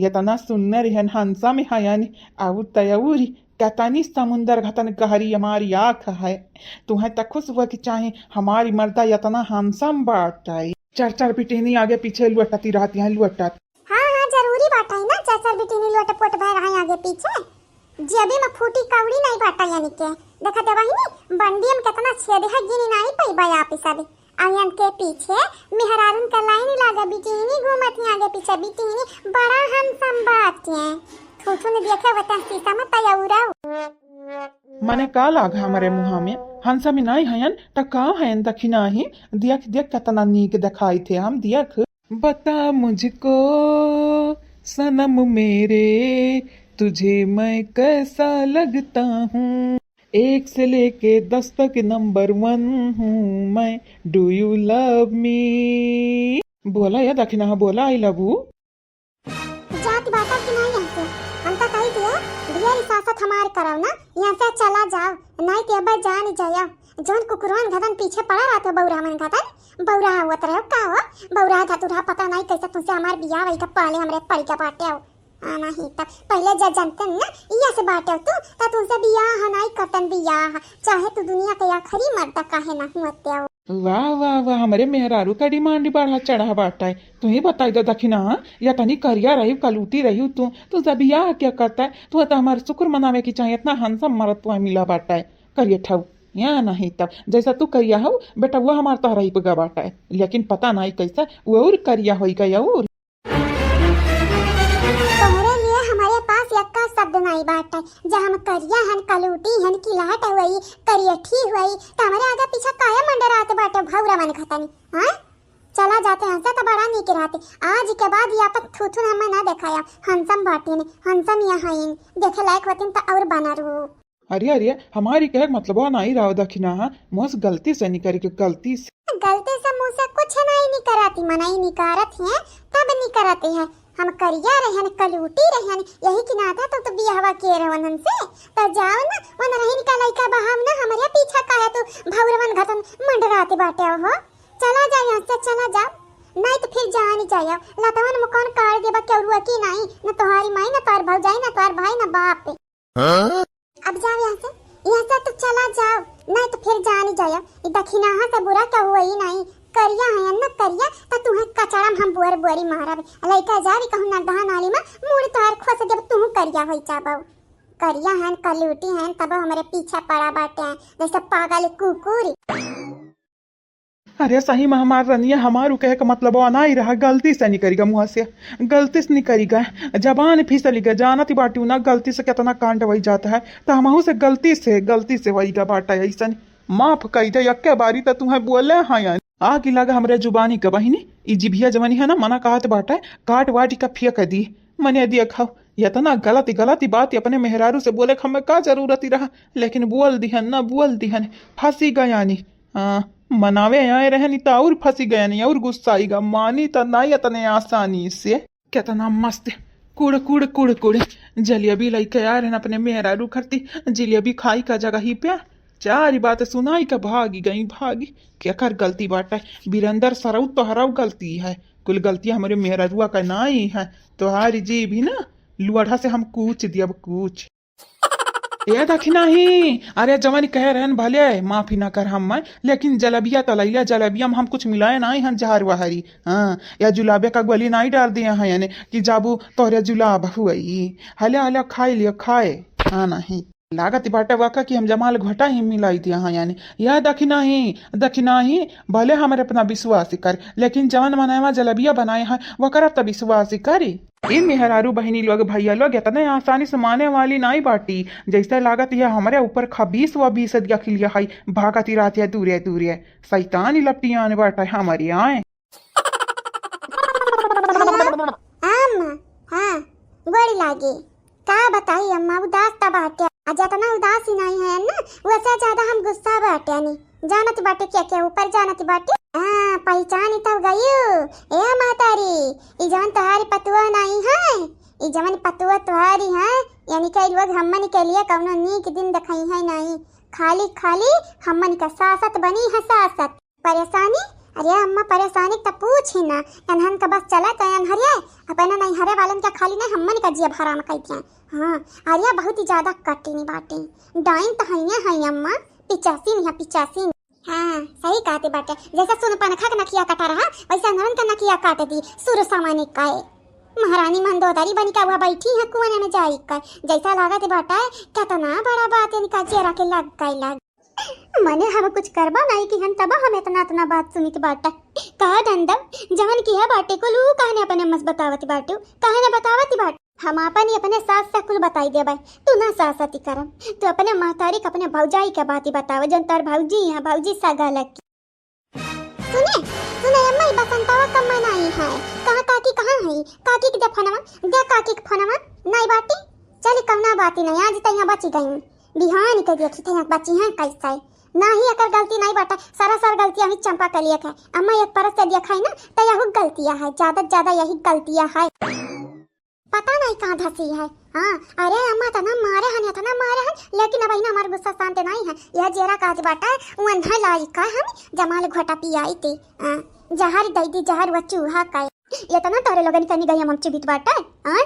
यतना सुन्नर हन, हंसम हयन, और तयौरी कतनी समुंदर घतन गहरी हमारी आँख है। तुहे त खुश हुए के चाही, हमारी मर्दा यतना हंसम बाटे। चार चार बिटिहनी आगे पीछे लुटती रहती हैं, लुटत। हाँ, हाँ, जरूरी बात है ना, चार चार बिटिहनी लुट पोट भर हैं आगे पीछे। जेबी में फूटी कौड़ी नहीं बाटा यानी के। देखा दे वही नहीं, बंडी में कितना छेद है, गिनी नहीं पाई बया पे सब। आयन के पीछे मेहरारून का लाइन लागे, बिटिहनी घूमत ही आगे पीछे, बिटिहनी बड़ा हंसम बाटे। थूथुन देखे होते शीशा में तयौरा। मने का लाग हमरे मुँह में? हंसमी नाई हयन, त का हयन दखिना ही? देख, देख, कतना नीक देखाई थे हम, देख। बता मुझको सनम मेरे, तुझे मैं कैसा लगता हूँ? एक से लेके दस तक नंबर वन हूँ मैं, do you love me? बोला या दखिना, बोला, I love you। जात बाटा कि नहीं यहाँ से? हम तो कही दिया, ढेर सासत हमार करव ना, यहाँ से चला जाओ, नहीं तो अब जान जाया। जौन कुकुरवन घदन पीछे पड़ा रहत हो, बौरा मन घदन, बौरा होत रहो का हो? बौरा धतुरा पता नहीं कैसे तुमसे हमार बियाह वही का पहले हमरे पड़ गया बाटे हो। आ नहीं तब पहले जब जानते ना, इया से बाटे हो तू, त तुमसे बियाह नहीं करतन बियाह, चाहे तू दुनिया के आखिरी मर्द काहे ना हुआ हो। वाह, वाह, वाह, हमरे मेहरारू का डिमांड बढ़ा चढ़ा बाटा है। तू ही बताई दे दखिना, या तनी करिया रही, कलूटी रही तू, तू जब बियाह क्या करता है? तू तो हमारे शुक्र मनावे की चाहिए, इतना हंसम मरद तू मिला बाटा है, करिए ठाऊ। या नहीं तब, जैसा तू करिया हो, बेटा, वो हमार तोहरा ही पुगा बाटा है, लेकिन पता नहीं कैसा, वो और करिया होई गया और। तोहरे लिए हमारे पास यक्का शब्द नाई बाटे। जे हम करिया हन, कलूटी हन, किलाट हुई, करियठी हुई, त हमरे आगे पीछे काहे मंडरात बाटे भौरा मन खतनी, हाँ? चला जाते हंसे त बड़ा नीक रहते। आज के बाद ये अपन थूथुन हमें ना देखाया। हंसम बाटिन, हंसम यहाँ इन, देखे लायक होतिन त और बना रू। अरे, अरे, हमारी कहे के मतलबवा नाहीं रहा दखिनहा, मुँह से गलती से निकरि गै, गलती से। गलती से मुँह से कुछ नाहीं निकरत ही, मनई निकारत ही, तब निकरत ही। हम करिया रहन, कलूटी रहन, यही के नाते तो, तो बियाहवा किए रहन हमसे। त जाओ ना, वनरहिन का लइका बहाव ना, हमरे पीछा काहे तू भौरवन घटन मंडरात बाटे हो? चला जाओ यहाँ से, चला जाओ, नाहीं तो फिर जानी जाओ। लतवन मुकान काट देबा केवरुआ की नाहीं, न तोहारी माई, न तोहार भौजाई, न तोहार भाई, न बाप। हाँ? अब जाओ यहाँ से, यहाँ से तो चला जाओ, नाहीं तो फिर जानी जाओ। ई दखिनहा से बुरा केहू होई नाहीं, करिया है न करिया, त तुहें कचड़ा में हम बुअर बुअरी मारब। लइका जाबी कहूँ नड्ढा नाली में, मूड़ तोहार खोस देब, तुहूँ करिया होई जाबो। करिया हैं, कलूटी हैं, तब हमरे पीछे पड़ा बाटे हैं, जैसे पागल कुकुर। अरे सही में हमार रनिया, हमार उ कहे के मतलबवा नाहीं रहा, गलती से निकरि गै मुँह से, गलती से निकरि गै, जबान फिसलि गै, जानत बाटू ना गलती से केतना कांड होइ जात है, त हमहू से गलती से, गलती से होइ गै बाटे अइसन, माफ कइ दे, यक्के बारी त तुहें बोले हैं यानी। आगि लगा हमरे जुबानी के बहिनी, ई जिभिया जवनी है ना मना कहत बाटे, काट वाट के फेंक दी, मने देखो, एतना गलत गलत बात अपने मेहरारू से बोले के हमें का जरूरत ही रहा, लेकिन बोल दिहन ना, बोल दिहन, फँसी गयानी। हाँ, मनावे आए रहनी त और फँसी गयानी, और गुस्साई गा, मानी त नाहीं एतने आसानी से। केतना मस्त कुड़ कुड़ कुड़ कुड़ जलेबी लइके आए रहन अपने मेहरारू खरती, जलेबी खाई का जगह ही पे चारि बात सुनाई का भागी गई, भागी। केकर गलती बाटे? बीरेंदर सरऊ तोहरऊ गलती है, कुल गलती हमरे मेहरारुआ का नाहीं है। तोहारी जीभ ही ना, लोढ़ा से हम कूच दियब, कूच। ए दखिनही, अरे जवन कहे रहन भले, माफी ना कर हम्मै, लेकिन जलेबिया तो लैला, जलेबिया में हम कुछ मिलाए नाहीं हन जहर वहरी। हाँ, या जुलाबे का गोली नाहीं डाल दिए हैं यानी कि जाबू तोहरे जुलाब हुई। हले हले खाए लियो, खाए। हाँ नाहीं। लागत बाटे वका कि हम जमाल घोटा ही मिलाई दिया हाँ यानी। या दखिनही, दखिनही, भले हमरे अपना विश्वास कर, लेकिन जवन मनवा जलेबिया बनाए हैं, वकर त विश्वास करी। ई मेहरारू बहिनी लोग, भैया लोग, एतने आसानी से माने वाली नाहीं बाटी। जैसे लागत यह हमरे ऊपर खबीस व बीस दिया खिलिया है, भागत ही रहत है दूरे दूरे। शैतानी लपटियान बाटे हमरे आए। हेलो, अम्मा, हाँ, गोड़ लागे। का बताई अम्मा, उदास त बाटे। आ जतना उदास ही नाहीं है ना, वैसे ज्यादा हम गुस्सा बाटे नी। जानत बाटे क्या क्या ऊपर जानत बाटे? हाँ, पहचानी तो गयू। ए महतारी, ई जवन तोहारी पतुआ नाहीं है, ई जवन पतुआ तोहारी है, यानी कि ई लोग हमन के लिए कौनो नीक दिन देखाई है नाहीं, खाली खाली हमन का सासत बनी है सासत। परेशानी? अरे अम्मा, परेशानी त पूछ ही ना। एनहन का बस चलत है एनहरे, अपने नैहरे वालन का खाली नहीं, हमन का जिया हराम कइ दिया। हाँ, अरे बहुत ही ज्यादा कटिन बाटे। डाइन त हइये है अम्मा, पिचासिन है, पिचासिन। हाँ, सही कहते बाटे। जैसे सुन पनखा के नकिया काटा रहा, वैसे एनहन का नकिया काट दी। सुर सामानी काए। महारानी मंदोदरी बनी का वह बैठी है कुआने में जाई का। जैसा लागत बाटे, केतना बड़ा बात इनका जेरा के लग गई लग। मने हम कुछ करबा नाहीं कि हम तब हम एतना, एतना बात सुनित बाटा। का डंडम, जवन किहे बाटे कुल ऊ कहने अपने अम्मा से बतावत बाटू, कहने बतावत बाट। हम आपन ही अपने सास से कुल बताई देबै, तू ना सासती करम, तू अपने महतारी के, अपने भौजाई के बात ही बताव, जौन तोर भौजी है, भौजी सगा लग। सुने, सुने अम्मा, ई बसंतवा कम्मा नाहीं है, कहाँ काकी कहाँ है? काकी के दे फोनवा, दे काकी के फोनवा, नाहीं बाटी। चली कौना बाती नाहीं, आज त यहाँ बची गई। बिहान के देखी थे बची हैं कैसे। नाहीं एकर गलती नाहीं बाटे, सरासर गलती अभी चंपा के लिए है। अम्मा एक परत से देखा है ना, त यहू गलतिया है, ज्यादा से ज्यादा यही गलतिया है। पता नाहीं कहाँ धसी है। हाँ, अरे अम्मा एतना मारे हन, एतना मारे हन, लेकिन अबहिन हमार गुस्सा शांत नाहीं है। यह जेरा काज बाटे, उ अन्हा लाई का हम जमाल घोटा पियाई ते। हाँ, जहर दई दी, जहर व चूहा का। एतना तोहरे लोगन के निगहिया में चिबित बाटे, हाँ?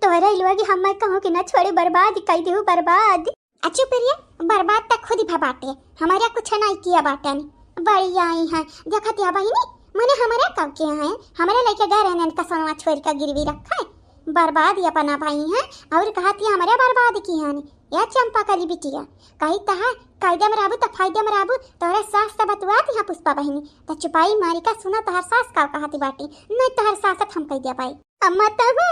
तोहरे लोग हमें कहूँ कि ना छोड़े, बर्बाद कई देहु, बर्बाद। अच्छू प्रिया, बर्बाद त खुद ही भा बाटे, हमारे कुछ नाहीं किया बाटन। बड़ी आई हैं, देखत या बहिनी, मने हमारे कब के हैं, हमारे लइके गए रहने इनका सोनवा छोड़ का गिरवी रखा है। बर्बाद ही अपना भाई हैं, और कहत या हमारे बर्बाद की हैं, या चंपा कली बिटिया। कही तहा, कायदे में रहबू त फायदे में रहबू, तोहरे सास से बतुआत यहाँ पुष्पा बहिनी, त चुपाई मारी का सुना तोहर सास का कहती बाटी, नहीं तोहर सासत हम कह दिया पाई। अम्मा तहू,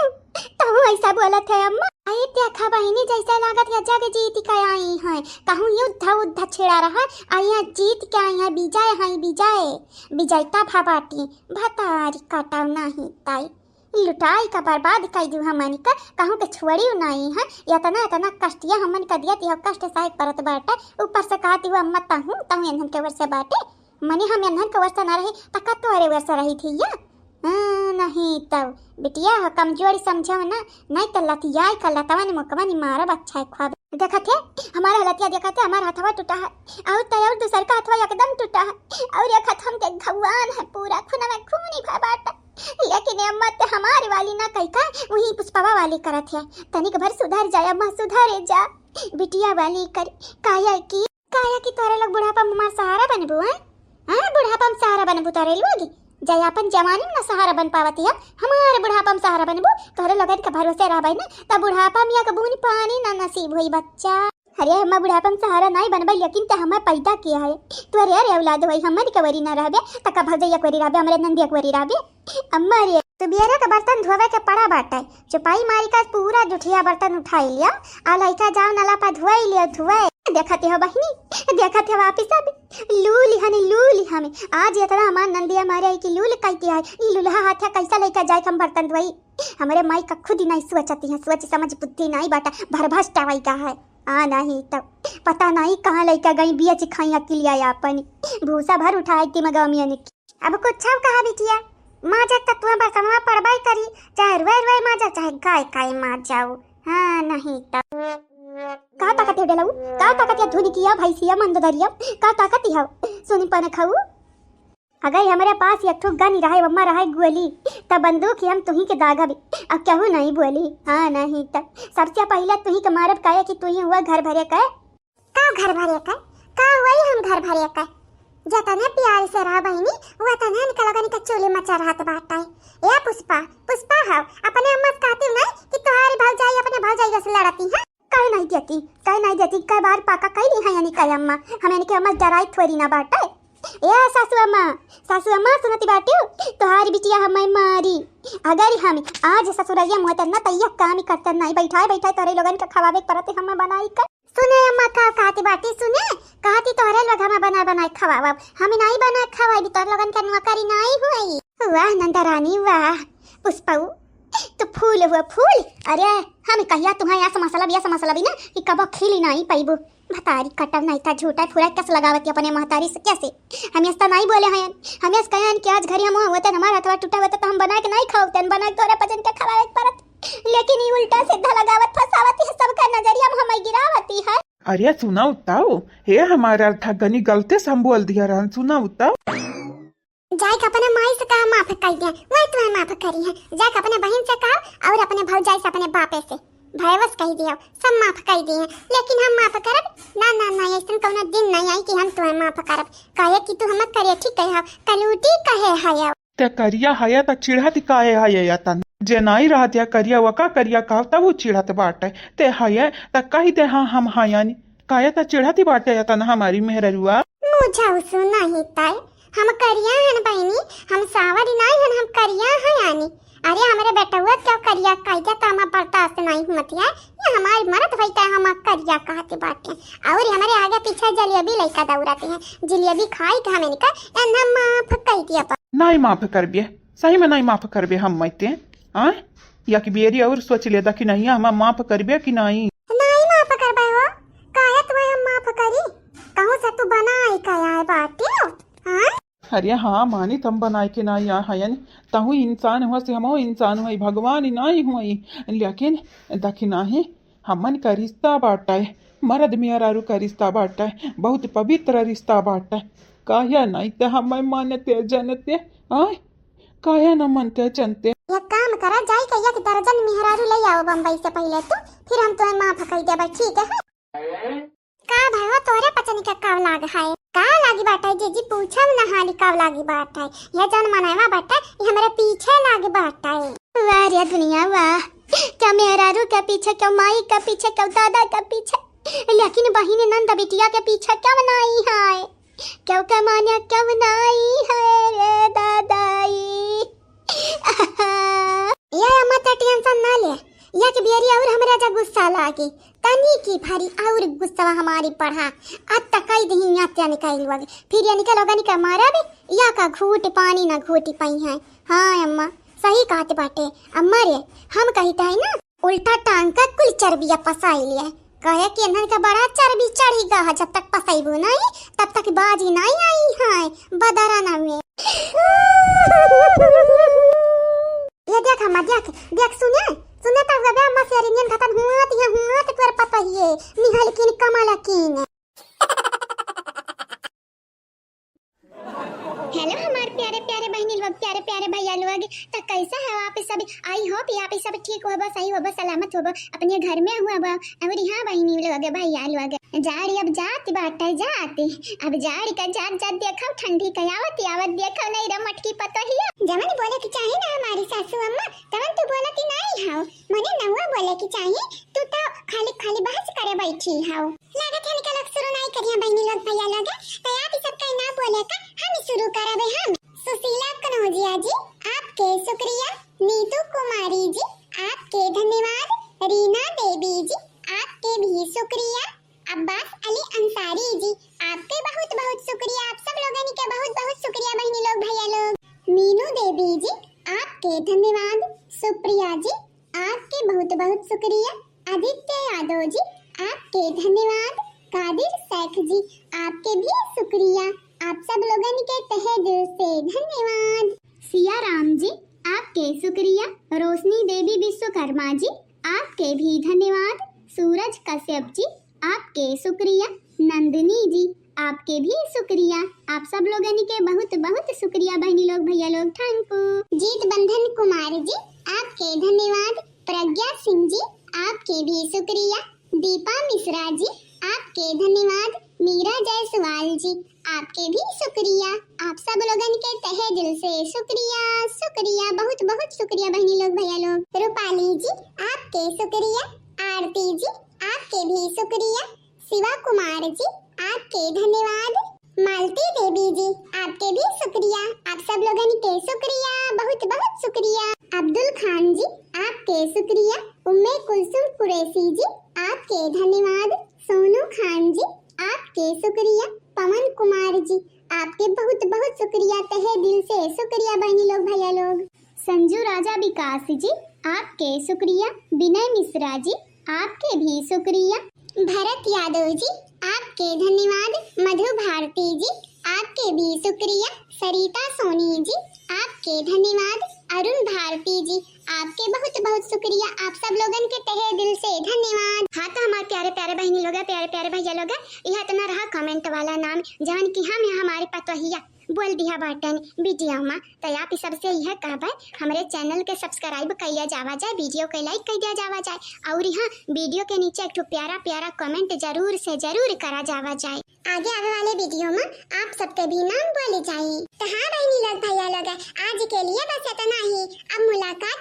तहू ऐसा बोलत है अम्मा। अरे देखा बहिनी, जैसे लागत है जग जीत के आई हैं। कहूँ युद्ध उद्ध छिड़ा रहा, आ यहाँ जीत के आई हैं, विजय हैं, विजय, विजेता भा बाटी। भतारी काटव नाहीं ताई, लुटाई का बर्बाद कइ दिउ हमनी का, कहूँ के छोड़िउ नाहीं है। एतना, एतना कष्टिया हमन का दिया, तिहो कष्ट सहे के परत बाटे। ऊपर से कहत हउ अम्मा तहूँ, तहूँ एन्हन के ओर से बाटे। मने हम एन्हन के ओर से ना रही, त का तोहरे ओर से रही थी या? हाँ, नहीं तउ बिटिया हो, कमजोरी समझो ना, नहीं त लतियाई का लतवन मुकवन मारब, अच्छा है ख्वाब। देखत है, हमार हलतिया देखत है, हमार हथवा टूटा है, और त और दूसर का हथवा एकदम टूटा है, और एक हथवा के घुआन है, पूरा खून में खून ही भय बाटे। लेकिन ए अम्मा ते हमार वाली ना कही का, वही पुष्पवा वाली करत है। तनिक भर सुधर जाए अम्मा, सुधरे जा, बिटिया वाली कर, काहे कि, काहे कि तोरे लोग बुढ़ापा में हमार सहारा बनबू, हैं? हाँ, बुढ़ापा में सहारा बनबू तोरे लोग? जय अपन जवानी में ना सहारा बन पावत है, हमार बुढ़ापा में सहारा बनबू? तोरे लोगन के भरोसे रहबे ना, त बुढ़ापा में एक बूंद पानी ना नसीब होई बच्चा। अरे, हम बुढ़ापा में सहारा नाहीं बनबे, लेकिन ते हमें पैदा किया है। तू अरे, अरे औलाद होई, हमर के वरी ना रहबे, त का भौजैया के वरी रहबे, हमरे नंदिया के वरी रहबे? अम्मा रे, तू बियरा के बर्तन धोवे के पड़ा बाटे, चुपाई मारी का पूरा जुठिया बर्तन उठाई लिया, आ लइका जाओ नला पर धोई लियो, धोए। देखत हो बहिनी, देखत हो आप सब, लू लिहन, लू लिहन। आज एतना हमार नंदिया मारे है कि लू लिकाई है, ई लूल्हा हाथ है, कैसा लइका जाए हम बर्तन धोई? हमरे माई का खुद ही नाहीं सोचती है, सोच समझ बुद्धि नाहीं बाटा, भरभस्ट आवई का है। आ नाहीं तउ पता नाहीं कहाँ लइका गई, बियच खाई अकिलिया आपन। भूसा भर उठाए दिमाग में इनके। अब कुछ छव कहा बिटिया, माजक त तुहे बर्तनवा पड़बई करी, चाहे रुए रुए माजक, चाहे गाय गाय माजाऊ। हाँ, नाहीं तउ। का ताकत है डेलऊ? का ताकत है धुनी किया, भैंसिया, मंददरिया? का ताकत है? सुनी पन खाऊ। अगर हमरे पास एक ठो गन रहे, वम्मा रहे गोली, त बंदूक ही हम तुही के दागब, अब केहू नाहीं बोली। हाँ, नाहीं त सबसे पहिले तुही के मारब, काहे कि तुही हुआ घर भरे के। का घर भरे के? का हुआ ही हम घर भरे के? जतने प्यार से रह बहिनी, वतने इनका लोगन के चूल्हे मचा रहत बाटे। ए पुष्पा, पुष्पा हो, अपने अम्मा से कहती नहीं कि तुम्हारी भौजाई अपने भौजाई से लड़ती है? काहे नाहीं देती, काहे नाहीं देती? कई बार पाका कई ली है यानी कई अम्मा, हम इनके अम्मा डराई थोड़ी ना बाटे। ए सासू अम्मा, सासू अम्मा सुनती बाटू, तोहार बिटिया हमें मारी। अगर हम आज ससुरैया मोहतर ना तैया काम ही करते नहीं, बैठाए बैठाए तोरे लोगन के खवावे के परत हमें बनाई के। सुने अम्मा का कहती बाटी, सुने, कहती तोहरे लोग हमें बना बनाए खवावब, हम नहीं बना खवाई, तोरे लोगन के नौकरी नहीं हुई। वाह नंदरानी वाह, पुष्पऊ तू फूल हुआ फूल। अरे हम कहिया तुम्हें यस मसलब, यस मसलब ही ना कि कबो खिली नहीं पैबू। भतारी कटब नहीं था, झूठा फुरा कस लगावत अपने महतारी से कैसे? हम यस तो नहीं बोले हैं, हम यस कहे हैं कि आज घरी हम होते हमारा हथवा टूटा होता तो हम बना के नहीं खाओ, तन बना के तोरे पचन के खवावे के परत। लेकिन ई उल्टा सीधा लगावत फंसावत है, सबका नजरिया में हमें गिरावती है। अरे सुना उताऊ, हे हमारा अर्था गनी गलते से हम बोल दिया रहन, सुना उताऊ। जाए के अपने माई से कहा माफ कर दे, वही तुम्हें माफ करी है। जाए के अपने बहन से कहा और अपने भौजाई से, अपने बापे से, भयवस कह दियो, सब माफ कर दिए, लेकिन हम माफ करब ना, ना, ना, ऐसन कौनो दिन नहीं आई कि हम तुम्हें माफ करब, काहे कि तू हमें करे ठीक कहे हो, कलूटी कहे है। ते करिया हया त चिढ़त काहे हया यतन? जे नाई रहत या करिया वका करिया कहब तब उ चिढ़त बाटे। ते हया त कहि दे हाँ हम हयन। काहे त चिढ़त बाटे यतन हमारी मेहररुआ? मुझे उसु नहीं तय। हम करिया हन बहिनी, हम सावरी नाई हन, हम करिया हयानी। अरे हमरे बेटउआ के करिया कहि दे त हमार बर्दाश्त नहीं हुमत है। ये हमारी मरद होई त हम करिया कहत बाटे। और हमरे आगे पीछे जलेबी लइका दौड़त हैं। जलेबी खाई के हम इनका एन्ना माफ कहि दिया बा। नाई माफ करबे, सही में नाई माफ करबे हम मैते। हाँ, या कि बेरी और सोच ले दा कि नहीं हम माफ करबे कि नाई। नाई माफ करबे हो, काहे तुम्हें हम माफ करी? कहूँ से तू बनाई का आए बाटे हो? हाँ? अरे हाँ, मानी तम बनाए के नाई आ हयन, तहु इंसान हुआ से हमहु इंसान हुई, भगवान ही नाई हुई, लेकिन दखिना है हमन का रिश्ता बाटे, मरद मेहरारू का रिश्ता बाटे, बहुत पवित्र रिश्ता बाटे। काहे नहीं ते हमें मानते जनते, आय? काहे न मनते जनते? एक काम करा, जाई के एक दर्जन मेहरारू ले आओ बम्बई से पहले तू, फिर हम तुम्हें माफ कर देबे, ठीक है? का भाई हो, तोरे पचनी के काव लाग है? का लागी बाटे जीजी, पूछब न हाली काव लागी बाटे। ये जन मनवा बाटे, ये हमरे पीछे लागी बाटे। वाह रे दुनिया वाह, क्या मेहरारू के पीछे, क्या माई के पीछे, क्या दादा के पीछे, लेकिन बहिन नंद बिटिया के पीछे क्यों नहीं है? क्यों के माने क्यों नहीं है रे दादाई? ये अम्मा ते tension ना ले, एक बेरी और हमरा जा गुस्सा लागे, तनी की भारी और गुस्सा हमारी पढ़ा, अब तक कई दही यहाँ ते निकाल लोगे, फिर ये निकल होगा निकल मारा भी, या का घूट पानी ना घूटी पाई है। हाँ अम्मा, सही कहत बाटे। अम्मा रे, हम कहित है ना, उल्टा टांग के कुल चर्बिया पसाइ लिया। कहे कि इन्हन का बड़ा चर्बी चढ़ी गा है, जब तक पसैबू नहीं, तब तक बाजी नहीं आई है बदरन में। ये देख अम्मा, देख, देख, सुने, सुने तो हुआ बे अम्मा, शेरनियन घटन हुआ, ये हुआ, तो तोर पतोहिए, निहलकिन कमलकिन। हेलो हमार प्यारे प्यारे बहिनी लोग, प्यारे प्यारे भैया लोग, त कैसा है आप सब? I hope आप सब ठीक होबो, सही होबो, सलामत होबो, अपने घर में हुआ बा। और हाँ बहिनी लोग, भैया लोग, जाड़ी अब जात बाटे जात, अब जाड़ी का जात जात देखो, ठंडी का आवत आवत देखो, नहीं रे मटकी पतोहिया। जवन बोले के चाही ना हमारी सासू अम्मा, तवन तू बोलत ही नहीं हौ। मने नहुआ बोले के चाही, तू तो खाली खाली बहस करे बैठी हौ। लागत है निकल शुरू नहीं करिया बहिनी लोग भैया लोग, तो आप ही सबका ना बोले का हम ही शुरू करबे हम। सुशीला कनौजिया जी, आपके शुक्रिया। नीतू कुमारी जी, आपके धन्यवाद। रीना देवी जी, आपके भी शुक्रिया। अब्बास अली अंसारी जी, आपके बहुत बहुत शुक्रिया। आप सब लोगन के बहुत बहुत शुक्रिया बहिनी लोग भैया लोग। मीनू देवी जी, आपके धन्यवाद। सुप्रिया जी, आपके बहुत बहुत शुक्रिया। आदित्य यादव जी, आपके धन्यवाद। कादिर शेख जी, आपके भी शुक्रिया। आप सब लोगन के तहे दिल से धन्यवाद। सिया राम जी, आपके शुक्रिया। रोशनी देवी विश्वकर्मा जी, आपके भी धन्यवाद। सूरज कश्यप जी, आपके शुक्रिया। नंदिनी जी, आपके भी शुक्रिया। आप सब लोगन के बहुत बहुत शुक्रिया बहनी लोग, भैया लोग, thank you। जीत बंधन कुमार जी, आपके धन्यवाद। प्रज्ञा सिंह जी, आपके भी शुक्रिया। दीपा मिश्रा जी, आपके धन्यवाद। मीरा जायसवाल जी, आपके भी शुक्रिया। आप सब लोगन के तहे दिल से शुक्रिया, शुक्रिया, बहुत बहुत शुक्रिया बहनी लोग, भैया लोग। रूपाली जी, आपके शुक्रिया। आरती जी, आपके भी शुक्रिया। शिवा कुमार जी, आपके धन्यवाद। मालती देवी जी, आपके भी शुक्रिया। आप सब लोगन के शुक्रिया, बहुत बहुत शुक्रिया। अब्दुल खान जी, आपके शुक्रिया। उम्मे कुलसुम कुरैशी जी, आपके धन्यवाद। सोनू खान जी, आपके शुक्रिया। पवन कुमार जी, आपके बहुत बहुत शुक्रिया, तहे दिल से शुक्रिया बहनी लोग, भैया लोग। संजू राजा विकास जी, आपके शुक्रिया। विनय मिश्रा जी, आपके भी शुक्रिया। भरत यादव जी, आपके धन्यवाद। मधु भारती जी, आपके भी शुक्रिया। सरिता सोनी जी, आपके धन्यवाद। अरुण भारती जी, आपके बहुत बहुत शुक्रिया। आप सब लोगन के तहे दिल से धन्यवाद। हाँ तो हमारे प्यारे प्यारे बहनी लोग, प्यारे प्यारे भैया लोग, यह इतना रहा comment वाला नाम, जवन कि हम यहाँ हमारी पतोहिया बोल दिया बाटन video में। तो आप ही सबसे यह कहबे, हमरे channel के subscribe कइले जावा जाए, video के like कइ दिया जावा जाए, और यहाँ video के नीचे एक ठो प्यारा प्यारा comment जरूर से जरूर करा जावा जाए। आगे आवे वाले video में आप सबके भी नाम बोले जाए। तो हाँ बहनी लोग, भैया लोग, आज के लिए बस इतना ही। अब मुलाकात